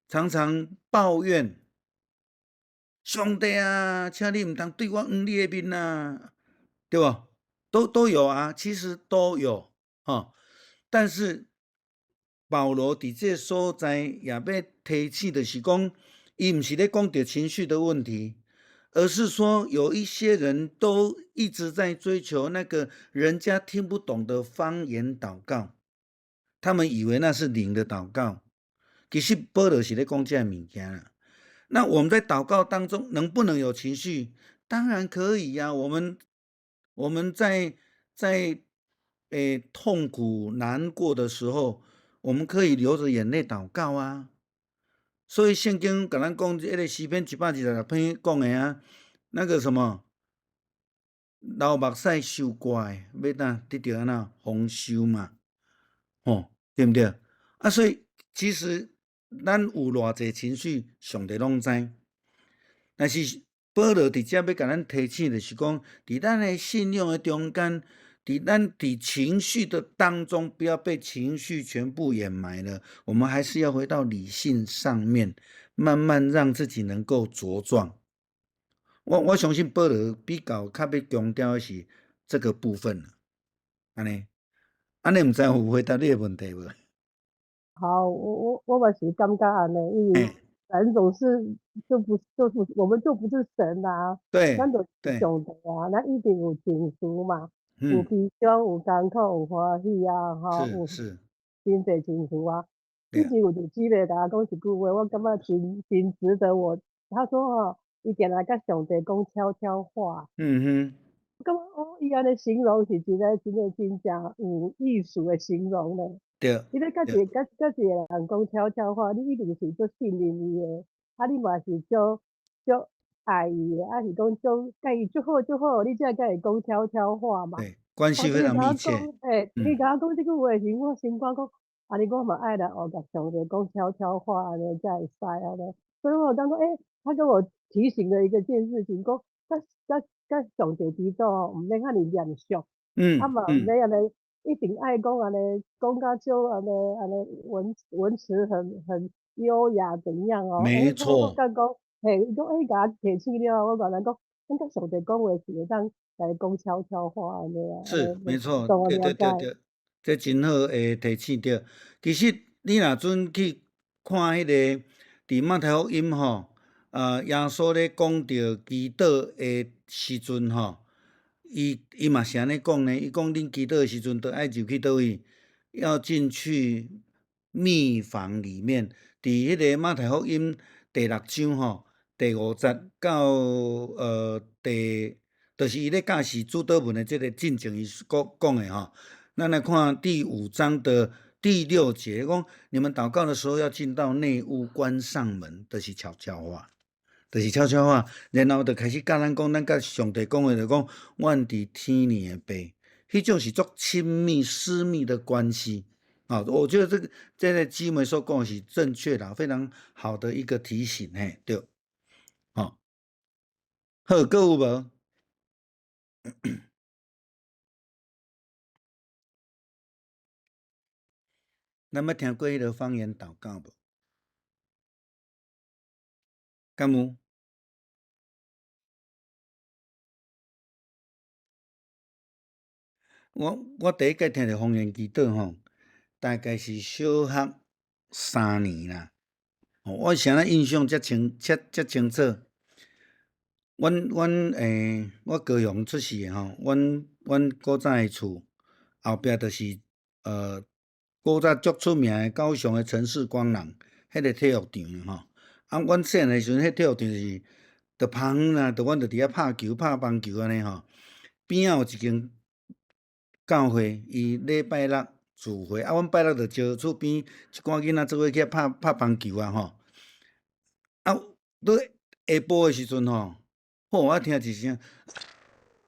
常常抱怨：上帝啊，請你毋通對我囌你的面啊，對無？都有啊，其實都有，吼。但是保羅佇這所在也欲提醒，就是講，伊毋是咧講著情緒的問題，而是說有一些人都一直在追求那個人家聽不懂的方言禱告，他們以為那是靈的禱告，其實保羅是咧講這个物件啦。那我們在禱告當中能不能有情緒？當然可以呀，啊。我們在痛苦難過的時候，我們可以流着眼淚禱告啊。所以聖經共咱講，彼個詩篇126篇講的啊，那個什麼流目屎收割的，欲怎得著按怎豐收嘛？吼，對毋對？啊，所以其實咱有偌濟情緒，上帝攏知。但是保羅佇遮欲共咱提醒，就是講，佇咱的信仰的中間，佇咱佇情緒的當中，不要被情緒全部掩埋了。我們還是要回到理性上面，慢慢讓自己能夠茁壯。我相信保羅比較較欲強調的是這個部分。按呢，按呢，毋知有回答你的問題無？好，我嘛是感覺按呢，因為人總是就不就不我們就不是神啊，咱就是上帝啊，咱一定有情緒嘛，有悲傷，有艱苦，有歡喜啊，吼，有真濟情緒啊。以前有一個姊妹共我講一句話，我感覺真真值得我。他說吼，伊定定共上帝講悄悄話。我感覺哦，伊按呢形容是一個真個真正有意思的形容咧。你欲共一個共一個人講悄悄話，你一定是足信任伊的，啊，你嘛是足足愛伊的，啊是講足共伊足好足好，你才會共伊講悄悄話嘛。對，關係非常密切。欸，伊共我講這句話時，我心肝講，按呢我嘛愛來學共上帝講悄悄話，按呢才會使按呢。所以我感覺，欸，他跟我提醒了一個件事情，講共共共上帝祈禱吼，毋免遐爾嚴肅，啊嘛毋免按呢，一定愛講按呢，講甲足按呢按呢文詞很優雅怎樣哦？沒錯。我感覺講，嘿，伊講欸，共我提醒了後，我原來講，咱共上帝講話是會當來講悄悄話按呢啊。是，沒錯，對對對對，這真好的提醒對。其實你若準去看彼个佇馬太福音吼，耶穌咧講著祈禱的時陣吼，伊嘛是按呢講呢，伊講恁祈禱的時陣，著愛入去佗位？要進去密房裡面。佇彼个馬太福音第六章吼，第五節到第，就是伊咧教示主禱文的這個進前，伊講講的吼。咱來看第五章的第六節，講你們禱告的時候要進到內屋，關上門，就是悄悄話，就是悄悄話。然後就開始教咱講，咱共上帝講話，就講阮佇天裡的父，彼種是足親密、私密的關係。啊，我覺得這個姊妹所講的是正確的，非常好的一個提醒，嘿，對。好，好，閣有無？咱捌聽過彼个方言禱告無？敢有？我第一擺聽著方言祈禱吼，大概是小學3年啦。我啥物印象遮清、遮清楚？阮我高雄出世的吼，阮古早的厝後壁就是古早足出名的高雄的城市光廊，彼个體育場吼。啊，阮細漢的時陣，彼體育場是著拍遠啦，著阮著佇遐拍球、拍棒球按呢吼。邊仔有一間教會，伊禮拜六聚會，啊，阮拜六就招厝邊一寡囡仔做伙去遐拍拍棒球啊吼。啊，佇下晡的時陣吼，吼，我聽一聲，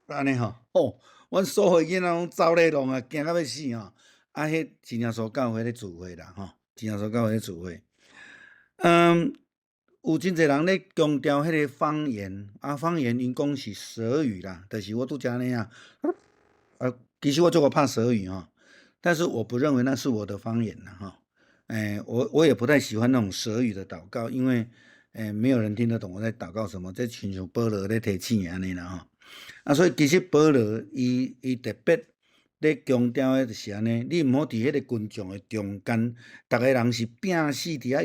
按呢吼，吼，阮所有囡仔攏走咧弄啊，驚甲欲死吼。啊，彼真耶穌教會咧聚會啦，吼，真耶穌教會咧聚會。有真濟人咧強調彼個方言，啊，方言𪜶講是舌語啦，就是我拄才按呢啊，啊，其實我足會拍舌語吼，但是我不認為那是我的方言啦，吼，我也不太喜歡那種舌語的禱告，因為沒有人聽得懂我在禱告什麼，這親像保羅咧提醒的按呢啦吼，啊，所以其實保羅伊特別咧強調的就是按呢，你毋好佇彼個群眾的中間，逐个人是拚死佇遐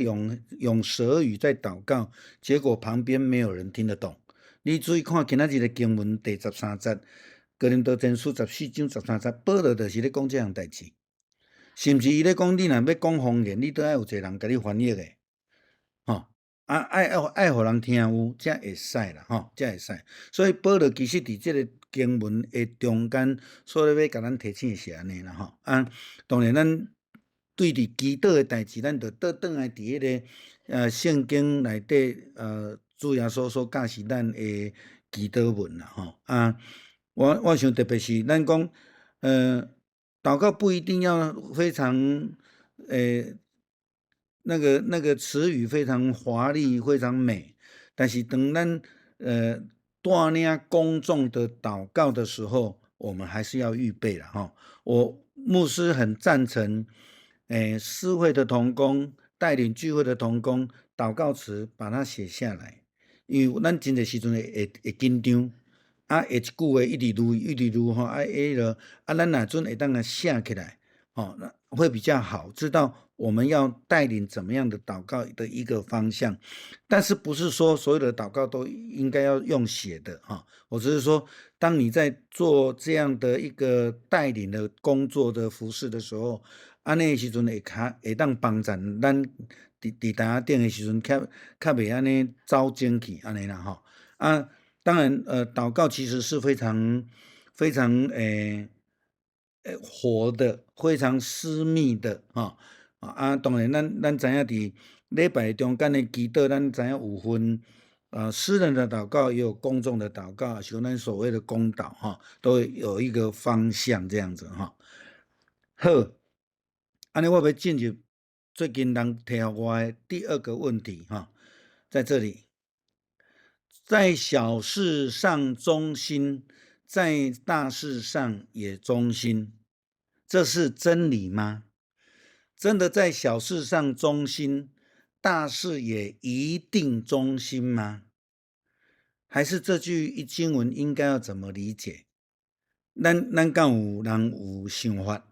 用舌語在禱告，結果旁邊沒有人聽得懂。你注意看今仔日的經文第十三節，哥林多前書14章13節，保羅就是咧講這項代誌，甚至伊咧講，你若欲講方言，你都愛有一個人共你翻譯的，吼，啊，愛予人聽有，才會使啦，吼，才會使。所以保羅其實佇這个經文的中間，所以欲共咱提醒的是按呢啦，吼。啊，當然咱對佇祈禱的代誌，咱就倒轉來佇彼个聖經內底，主耶穌所教示咱的祈禱文啦，吼。啊，我想特別是咱講，禱告不一定要非常，那個詞語非常華麗、非常美，但是當咱帶領公眾的禱告的時候，我們還是要預備啦，吼。我牧師很贊成，司會的同工帶領聚會的同工，禱告詞把它寫下來，因為咱真濟時陣會緊張，啊，會一句話一直擼一直擼吼，啊，彼落啊，咱若陣會當共寫起來，吼，那會比較好，知道我們要帶領怎麼樣的禱告的一個方向，但是不是說所有的禱告都應該要用寫的哈？我只是說，當你在做這樣的一個帶領的工作的服事的時候，按呢時陣會較會當幫助咱佇台仔頂的時陣，較袂按呢走精去按呢啦吼。啊，當然，禱告其實是非常非常活的，非常私密的吼。啊，當然咱知影佇禮拜中間的祈禱，咱知影有分私人的禱告，也有公眾的禱告，像咱所謂的公禱吼，都有一個方向這樣子吼。好，按呢我欲進入最近人提予我的第二個問題吼，在這裡，在小事上忠心，在大事上也忠心，這是真理嗎？真的在小事上忠心，大事也一定忠心嗎？還是這句經文應該要怎麼理解？咱敢有人有想法？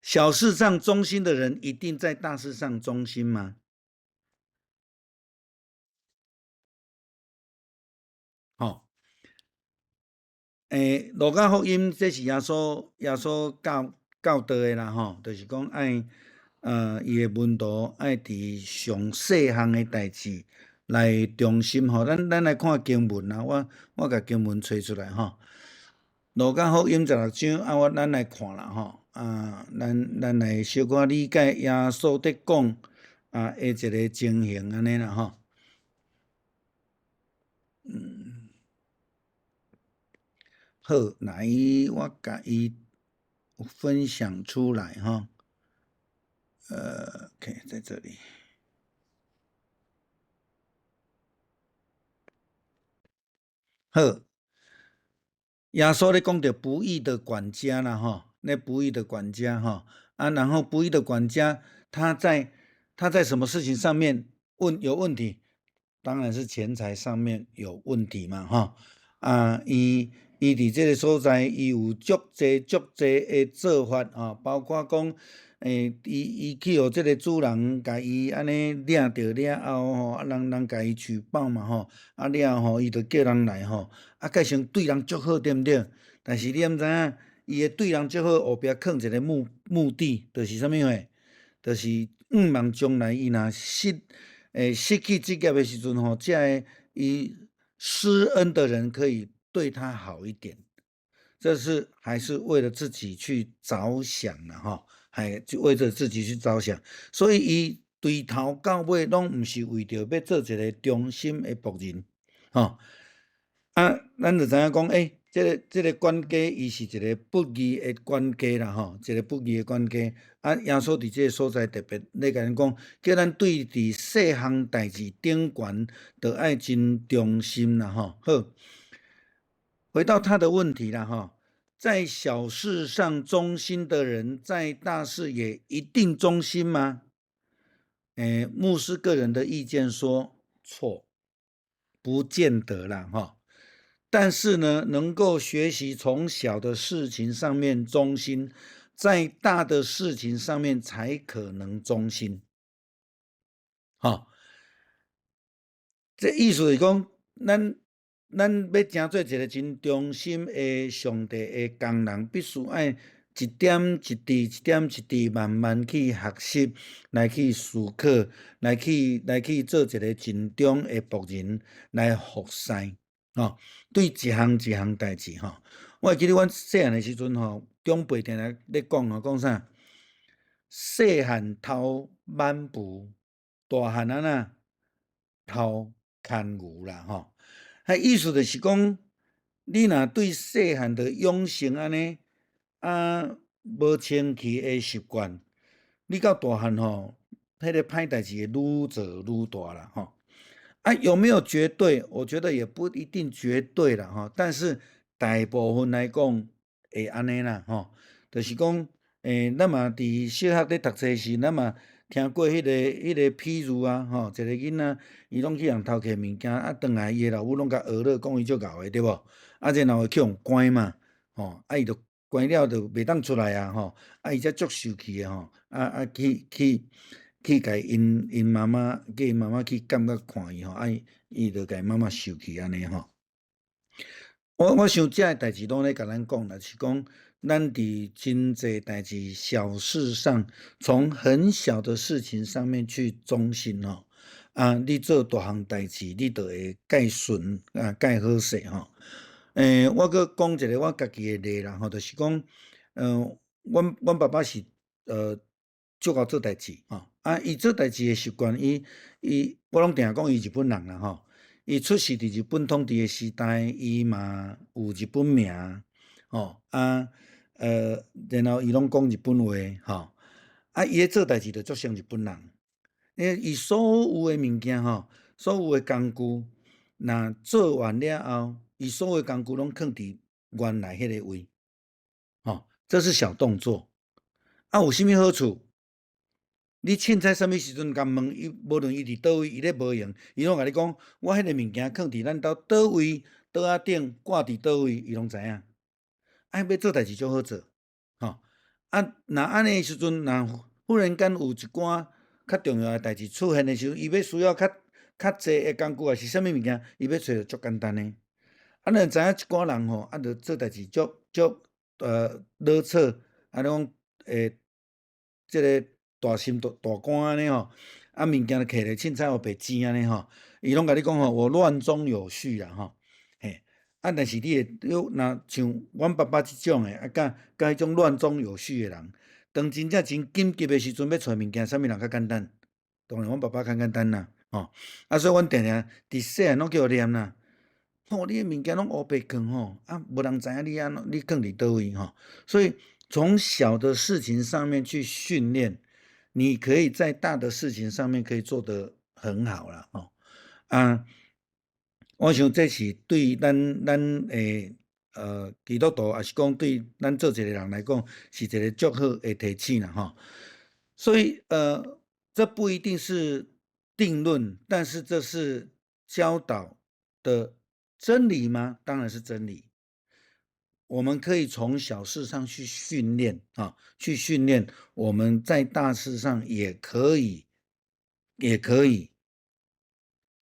小事上忠心的人，一定在大事上忠心嗎？吼，路加福音這是耶穌教導的啦，吼，就是講愛，伊的門徒愛佇上細項的代誌來忠心吼。咱來看經文啦，我共經文揣出來吼。路加福音16章啊，咱來看啦吼。啊，咱來小可理解耶穌佇講啊，的一个情形按呢啦吼。好，來，我共伊分享出來哈。OK，在這裡。好，耶穌咧講著不義的管家啦，吼，那不義的管家，吼，啊，然後不義的管家，他在什麼事情上面問有問題？當然是錢財上面有問題嘛，吼！啊，伊佇這个所在，伊有足濟足濟的做法，吼，包括講，伊去予這个主人共伊按呢掠著了後，吼，啊人共伊舉報嘛，吼，啊了後吼，伊就叫人來吼，啊，蓋先對人足好，對毋對？但是你毋知影，伊的對人足好後壁囥一个目的，就是啥物貨？就是向望將來伊若失去職業的時陣吼，這个伊施恩的人可以對他好一點，這是還是為了自己去着想啦，吼，還就為著自己去着想，所以伊對頭到尾攏毋是為著欲做一个忠心的僕人，吼。啊，咱就知影講，這个管家伊是一个不義的管家啦，吼，一个不義的管家。啊，耶穌佇這个所在特別咧共咱講，叫咱對佇細項代誌頂懸，著愛真忠心啦，吼。好，回到他的問題啦，吼，在小事上忠心的人，在大事也一定忠心嗎？牧師個人的意見說錯，不見得啦，吼。但是呢，能夠學習從小的事情上面忠心，在大的事情上面才可能忠心。吼，這意思是講，咱欲成做一个真忠心的上帝的工人，必須愛一點一滴、一點一滴慢慢去學習，來去思考，來去做一个盡忠的僕人，來服侍。吼，對一項一項代誌吼，我會記得阮細漢的時陣吼，長輩定定咧講吼，講啥？細漢偷挽匏，大漢按怎偷牽牛啦吼。彼意思就是講，你若對細漢就養成按呢啊無清氣的習慣，你到大漢吼，彼个歹代誌會愈做愈大啦吼。啊，有沒有絕對？我覺得也不一定絕對啦，吼。但是大部分來講會按呢啦，吼。就是講，咱嘛佇小學咧讀冊時，咱嘛聽過彼个譬喻啊，吼，一个囡仔，伊攏去予人偷摕物件，啊，轉來伊的老母攏共呵咾，講伊足𠢕的，對無？啊，然後會去予關嘛，吼，啊，伊就關了就袂當出來啊，吼，啊，伊才足受氣的吼，啊，去共𪜶媽媽，叫𪜶媽媽去監獄看伊吼，啊，伊就共媽媽受氣按呢吼。我想這个代誌攏咧共咱講啦，是講咱佇真濟代誌小事上，從很小的事情上面去忠心吼。啊，你做大項代誌，你就會蓋順啊，蓋好勢吼。我閣講一个我家己的例啦吼，就是講，阮爸爸是足𠢕做代誌吼。啊，伊做代誌的習慣，伊我攏定講伊日本人啦吼。伊出世佇日本統治的時代，伊嘛有日本名，吼啊，然後伊攏講日本話，吼啊，伊咧做代誌就足像日本人。因為伊所有的物件吼，所有的工具，若做完了後，伊所有的工具攏囥佇原來彼个位，吼，這是小動作。啊，有啥物好處？你凊彩啥物時陣共問伊，無論伊佇佗位，伊咧無閒，伊攏共你講，我彼个物件囥佇咱兜佗位，桌仔頂掛佇佗位，伊攏知影。啊，欲做代誌足好做，吼。啊，若按呢時陣，若忽然間有一寡較重要的代誌出現的時陣，伊欲需要較濟的工具，抑是啥物物件，伊欲揣就足簡單的。啊，咱知影一寡人吼，啊，就做代誌足囉嗦，啊，你講這个大心大肝按呢吼，啊，物件就摕咧凊彩予白錢按呢吼，伊攏共你講吼，我亂中有序啦吼，嘿，啊，但是你會，你若像阮爸爸這種的，啊，佮彼種亂中有序的人，當真正真緊急的時陣，欲揣物件，啥物人較簡單？當然阮爸爸較簡單啦，吼，啊，所以阮定定佇細漢攏叫伊念啦，吼，你的物件攏烏白囥吼，啊，無人知影你按怎，你囥佇佗位吼，所以從小的事情上面去訓練。你可以在大的事情上面可以做得很好啦，吼啊，我想這是對咱基督徒，抑是講對咱做一個人來講，是一個足好的提醒啦，吼。所以這不一定是定論，但是這是教導的真理嗎？當然是真理。我們可以從小事上去訓練啊，去訓練，我們在大事上也可以，也可以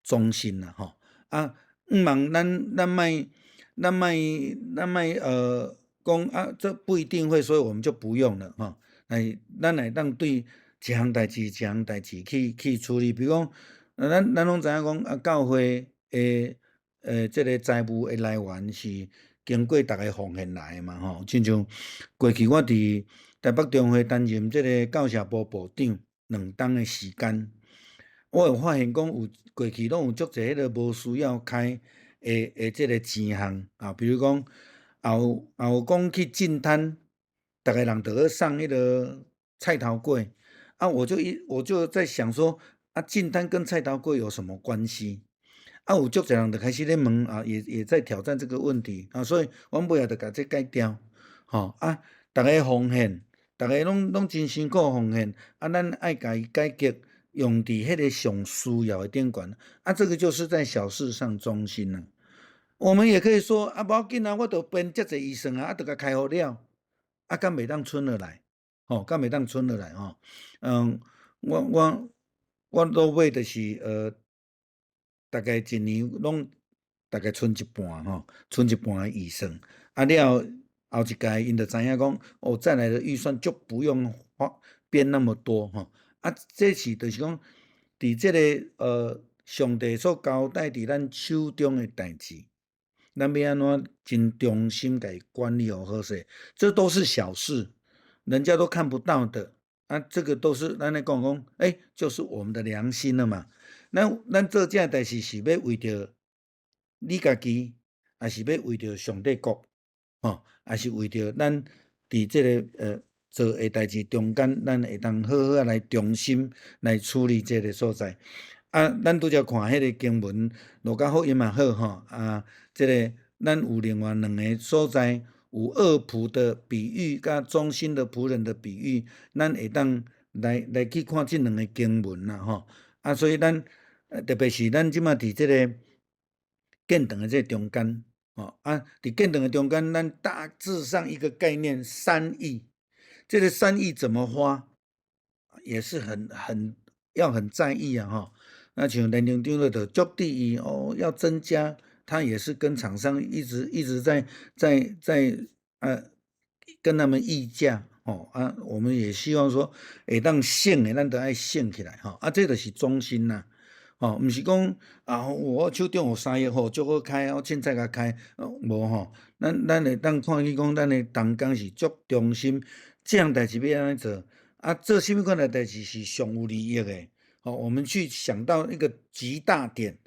忠心啦，吼啊，毋茫咱咱莫咱莫咱莫講啊，這不一定會，所以我們就不用了，吼。來，咱會當對一項代誌一項代誌去處理，比如講，咱咱攏知影講啊，教會的這個財務的來源是經過逐家奉獻來的嘛，吼。親像過去我佇台北中會擔任這個教社部部長2冬的時間，我有發現講有過去攏有足濟彼個無需要開的這個錢項啊，比如講，也有講去進攤，逐个人就去送彼個菜頭粿，啊，我就在想說，啊，進攤跟菜頭粿有什麼關係？啊，有足濟人就開始咧問啊，也在挑戰這個問題啊，所以阮尾仔就共這改掉，吼啊，逐家奉獻，逐家攏真辛苦奉獻，啊，咱愛共伊改革，用佇彼個上需要的頂懸，啊，這個就是在小事上忠心啦。我們也可以說啊，無要緊啊，我就編遮濟預算啊，啊，就共開予了，啊，敢袂當存落來，吼，敢袂當存落來吼？嗯，我落尾就是大概一年攏大概存一半吼，存一半的預算，啊了後一屆𪜶就知影講，哦，再來的預算就不用花編那麼多吼，啊，這是就是講，佇這個上帝所交代佇咱手中的代誌，咱欲按怎真忠心共伊管理好好勢，這都是小事，人家都看不到的，啊，這個都是咱咧講講，欸，就是我們的良心了嘛。咱做這代誌是欲為著你家己，抑是欲為著上帝國，吼，抑是為著咱佇這個做的代誌中間，咱會當好好仔來忠心來處理這個所在。啊，咱拄才看彼個經文，路加福音嘛好吼，啊，這個咱有另外兩个所在，有惡僕的比喻，佮忠心的僕人的比喻，咱會當來去看這兩个經文啦，吼。啊，所以咱特別是咱這馬佇這個建堂的這個中間，吼啊，佇建堂的中間，咱大致上一個概念，3億，這個三億怎麼花，也是很要很在意啊，吼。那像連長長就足注意哦，要增加，他也是跟廠商一直一直在跟他們議價，吼啊，我們也希望說會當省的，咱都愛省起來，吼啊，這就是忠心啦。吼，毋是講啊，我手中有3億吼，足好開，我凊彩共開，無吼，咱會當看見講，咱的同工是足忠心，這項代誌欲按怎做，啊，做啥物款的代誌是上有利益的，吼，我們去想到一個極大點，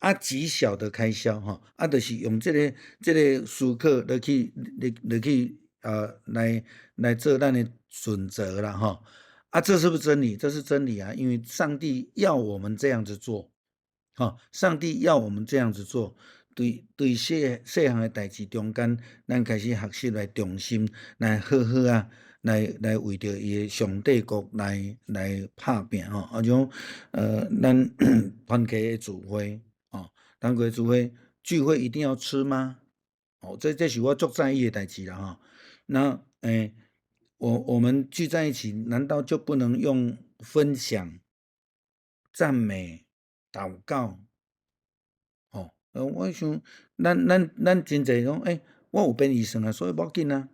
啊，極小的開銷，吼，啊，就是用這個思考來做咱的準則啦，吼。啊，這是不是真理？這是真理啊！因為上帝要我們這樣子做，吼，上帝要我們這樣子做，對細細項的代誌中間，咱開始學習來忠心，來好好啊，來為著伊的上帝國來拍拚吼。啊，像咱團契的聚會，吼，團契聚會聚會一定要吃嗎？哦，這是我足在意的代誌啦，吼。那我們聚在一起，難道就不能用分享、讚美、禱告？哦，我想，咱真濟講，欸，我有編預算啊，所以無要緊啊，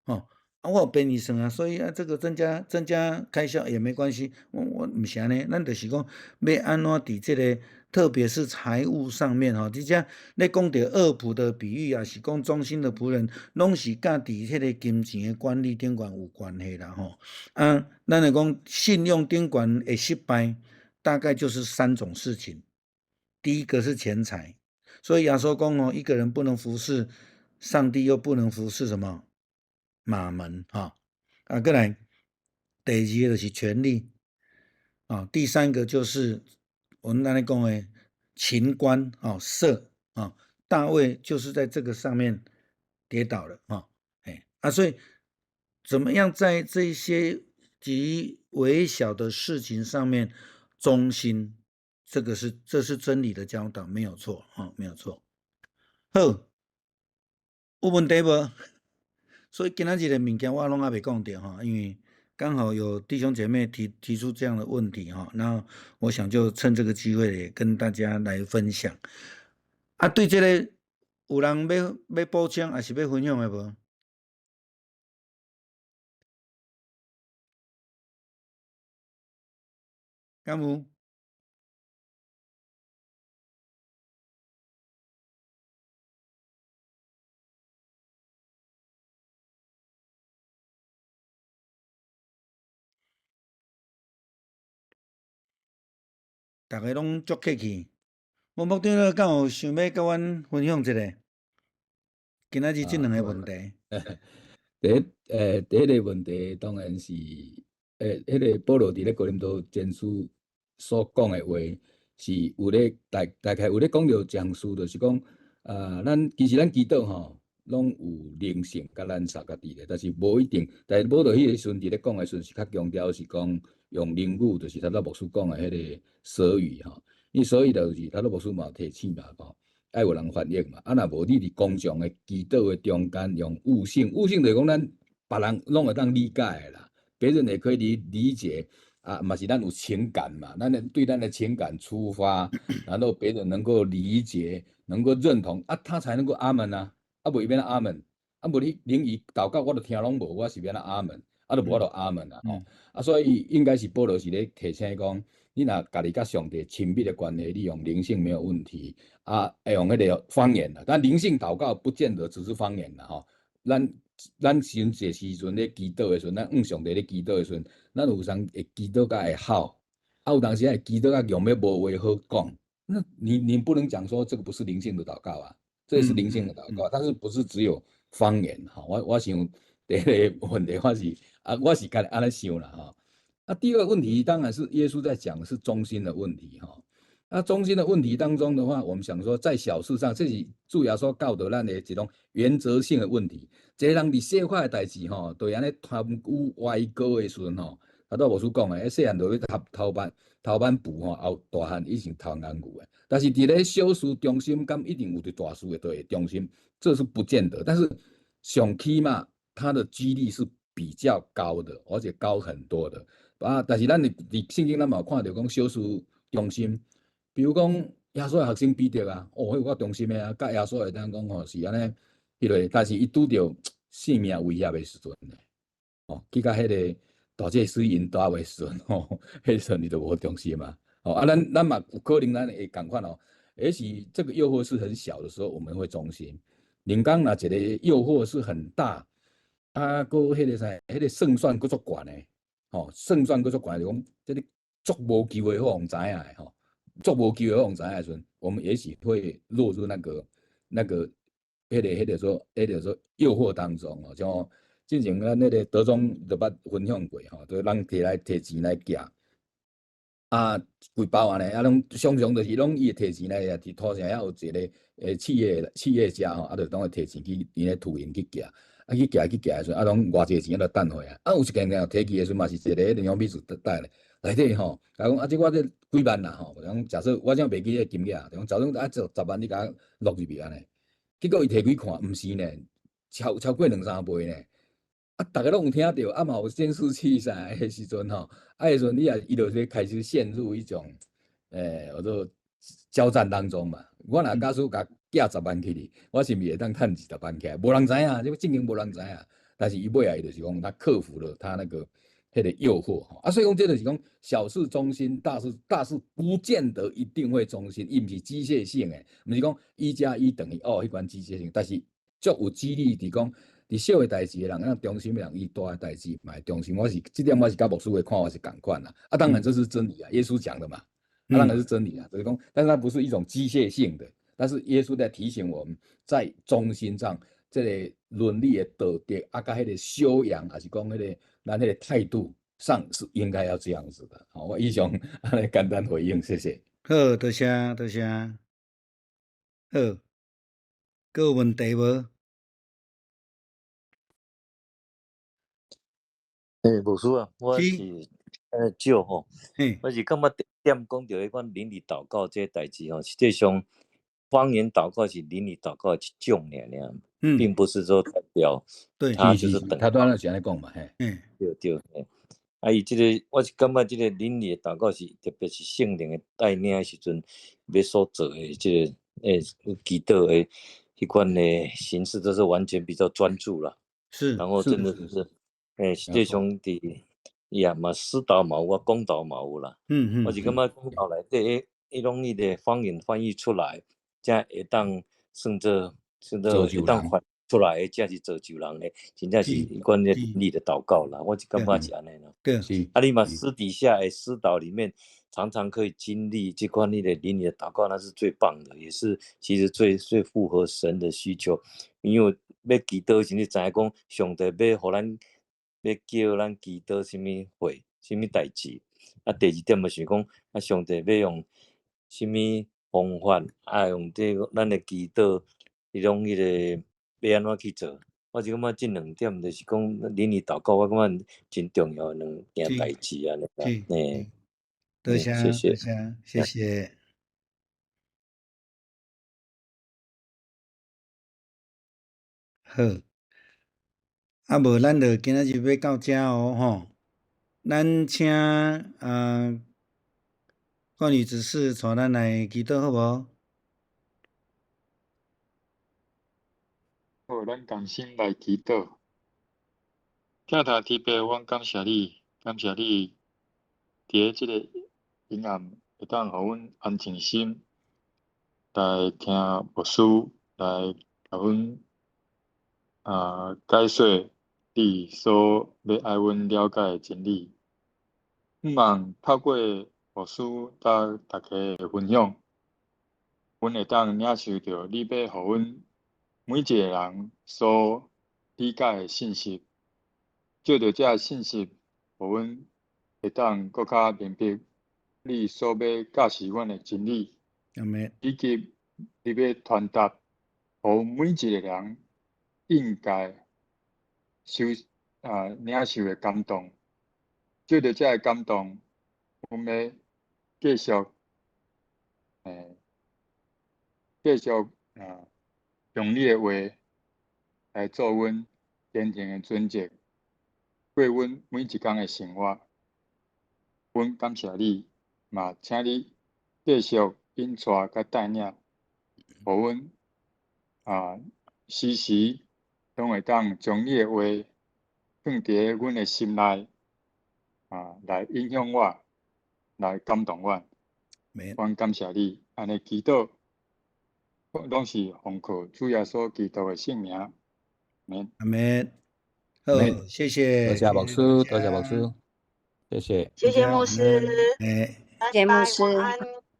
吼，啊，我有編預算啊，所以啊，這個增加開銷也沒關係。我毋是按呢，咱就是講欲按怎佇這個，特別是財務上面吼，而且咧講著惡僕的比喻，抑是講忠心的僕人，攏是佮佇彼個金錢的管理頂懸有關係啦吼。啊，咱來講信用頂懸會失敗，大概就是三種事情。第一個是錢財，所以耶穌講哦，一個人不能服侍上帝，又不能服侍什麼瑪門哈。啊，過來第二個就是權力啊，第三個就是我們按呢講的情觀啊，色啊，大衛就是在這個上面跌倒了啊，哎啊，所以怎麼樣在這些極微小的事情上面忠心來處理，這個就是忠心，這是真理的教導，沒有錯，哈，沒有錯。好，有問題無？所以今仔日的物件我攏猶未講著哈，因為剛好有弟兄姐妹提出這樣的問題哈，那我想就趁這個機會也跟大家來分享。啊，對這個有人欲補充，抑是欲分享的無？敢有？逐家攏足客氣，無牧長，敢有想欲佮阮分享一下？今仔日這兩个問題。第一个問題當然是，彼个保羅佇咧哥林多前書所講的話，是有咧大概有咧講著一項事，就是講，啊，咱其實咱祈禱吼，攏有靈性佮咱相佮佇咧，但是無一定。但是保羅彼个時陣佇咧講的時陣，是較強調是講用靈語，就是頭拄牧師講的彼個舌語吼。伊所以就是頭拄牧師嘛有提醒嘛吼，愛有人翻譯嘛。啊，若無你佇公眾的祈禱的中間用悟性，悟性就是講咱別人攏會當理解的啦，別人也可以理解啊，嘛是咱有情感嘛，咱的對咱的情感出發，然後別人能夠理解，能夠認同啊，他才能夠阿門啊。啊，無伊欲按怎阿門，啊，無你靈語禱告，我都聽攏無，我是欲按怎阿門，啊，就無法度阿門啊吼。啊，所以應該是保羅是咧提醒講，你若家己佮上帝親密的關係，你用靈性沒有問題，啊，會用彼個方言啦。但靈性禱告不見得只是方言啦吼。咱時陣這時陣咧祈禱的時陣，咱向上帝咧祈禱的時陣，咱有時會祈禱甲會吼，啊，有當時會祈禱甲用欲無話好講。那你不能講說這個不是靈性的禱告啊。這是靈性的禱告，但是不是只有方言哈？我想第一個問題我是啊，我是按呢想啦哈。啊，第二個問題當然是耶穌在講的是忠心的問題哈。那忠心的問題當中的話，我們想說在小事上，這是主耶穌教導咱的一種原則性的問題。一個人佇細塊的代誌吼，就按呢貪污歪高的時陣吼，頭拄牧師講的，細漢就欲偷挽布吼，後大漢已經偷工具的。但是佇咧小事忠心，敢一定有佇大事會對忠心，這是不見得。但是上起碼他的幾率是比較高的，而且高很多的。啊，但是咱佇聖經咱嘛有看著講小事忠心，比如講耶穌的學生彼得啊，哦，彼有夠忠心的啊，佮耶穌會當講吼是按呢，彼個，但是伊拄著性命威脅的時陣呢，哦，去共彼個大祭司𪜶鬥的時陣吼，彼時陣伊就無忠心嘛。哦，啊，咱嘛有可能咱會仝款哦，也許這個誘惑是很小的時候，我們會忠心。靈剛若一個誘惑是很大，啊，閣彼個啥，彼個勝算閣足懸的，吼，勝算閣足懸，就講這個足無機會予人知影的吼，足無機會予人知影的時陣，我們也許會落入那個、彼個說誘惑當中哦，像之前咱彼個德中就捌分享過吼，就人提來提錢來寄。啊，規包按呢，啊，攏常常就是攏伊會提錢來，佇土城遐有一個企業家吼，啊，就當會提錢去𪜶咧託運去寄，啊，去寄的時陣，啊，攏偌濟錢啊，就等回來。啊，有一件件提去的時陣嘛是一個迄個羊皮紙袋咧，內底吼，共講啊，這我這幾萬啦吼，講假設我這袂記彼個金額，就講假設啊，10萬你共我落入去按呢，結果伊提開看，毋是呢，超過兩三倍呢。啊，逐家攏有聽著，啊嘛有監視器啥，彼時陣吼，啊，彼時陣你也伊就開始陷入一種，叫做交戰當中嘛。我若假使共寄十萬去你，我是毋是會當趁20萬起來？無人知影，這個正經無人知影。但是伊尾仔伊就是講，他克服了他那個彼個誘惑吼。啊，所以講這就是講小事忠心，大事不見得一定會忠心，伊毋是機械性的，毋是講1加1等於2彼款機械性，但是足有幾率佇講。佇小的代誌的人，咱忠心的人，伊大的代誌嘛會忠心。我是這點，我是佮牧師的看法是仝款啦。啊，當然這是真理啊，耶穌講的嘛，啊，當然是真理啊。就是講，但是它不是一種機械性的。但是耶穌在提醒我們，在忠心上，這個倫理的道德啊，佮彼個修養，抑是講彼個咱彼個態度上是應該要這樣子的。好，我以上按呢簡單回應，謝謝。好，多謝多謝。好，閣有問題無？欸，牧師啊，我是少吼，我是感覺第一點講著彼款靈裡禱告這个代誌吼，實際上方言禱告是靈裡禱告的一種爾爾，並不是說代表他就是等。他當然是按呢講嘛，嘿。對對，嘿。啊，伊這个我是感覺這個靈裡的禱告是特別是聖靈的帶領的時陣，欲所做的這个祈禱的彼款的形式，都是完全比較專注啦。然後真的就是，實際上佇伊也嘛私禱嘛有啊，公禱嘛有啦。我是感覺公禱內底，彼攏彼个方言翻譯出來，才會當算做會當翻出來的，才是造就人的，真正是彼款的靈裡的禱告啦。我是感覺是按呢啦。啊，你嘛私底下的私禱裡面，常常可以經歷這款彼个靈裡的禱告，那是最棒的，也是其實最最符合神的需求。因為欲祈禱時，你知影講上帝欲予咱，欲叫咱祈禱啥物話，啥物代誌。啊，第二點就是講，啊，上帝欲用啥物方法，啊，用這個咱的祈禱，彼種彼个欲按怎去做。我是感覺這兩點就是講靈裡禱告，我感覺真重要的兩件代誌按呢啦。嘿，多謝，謝謝，多謝，謝謝。好，啊無咱就今仔日欲到遮哦吼，咱請啊冠宇執事帶咱來祈禱好無？好，咱同心來祈禱。疼疼天父，阮感謝你，感謝你佇咧這個陰暗，會當予阮安靜心來聽牧師來共阮解說你所欲愛阮了解的真理。向望透過牧師佮大家的分享，阮會當領受著你欲予阮每一個人所理解的信息，藉著這个信息，予阮會當閣較明白你所欲教示阮的真理，以及你欲傳達予每一個人應該受領受的感動。藉著這个感動，阮欲繼續用你的話來做阮前行的準則，過阮每一工的生活。阮感謝你，嘛請你繼續引帶佮帶領，予阮時時攏會當將你的話放佇阮的心內，來影響我，來感動我。阮感謝你，按呢祈禱，攏是奉靠主耶穌基督的聖名。阿們。阿們。好，謝謝。多謝牧師，多謝牧師，謝謝。謝謝牧師。謝謝牧師。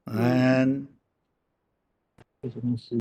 晚安。謝謝牧師。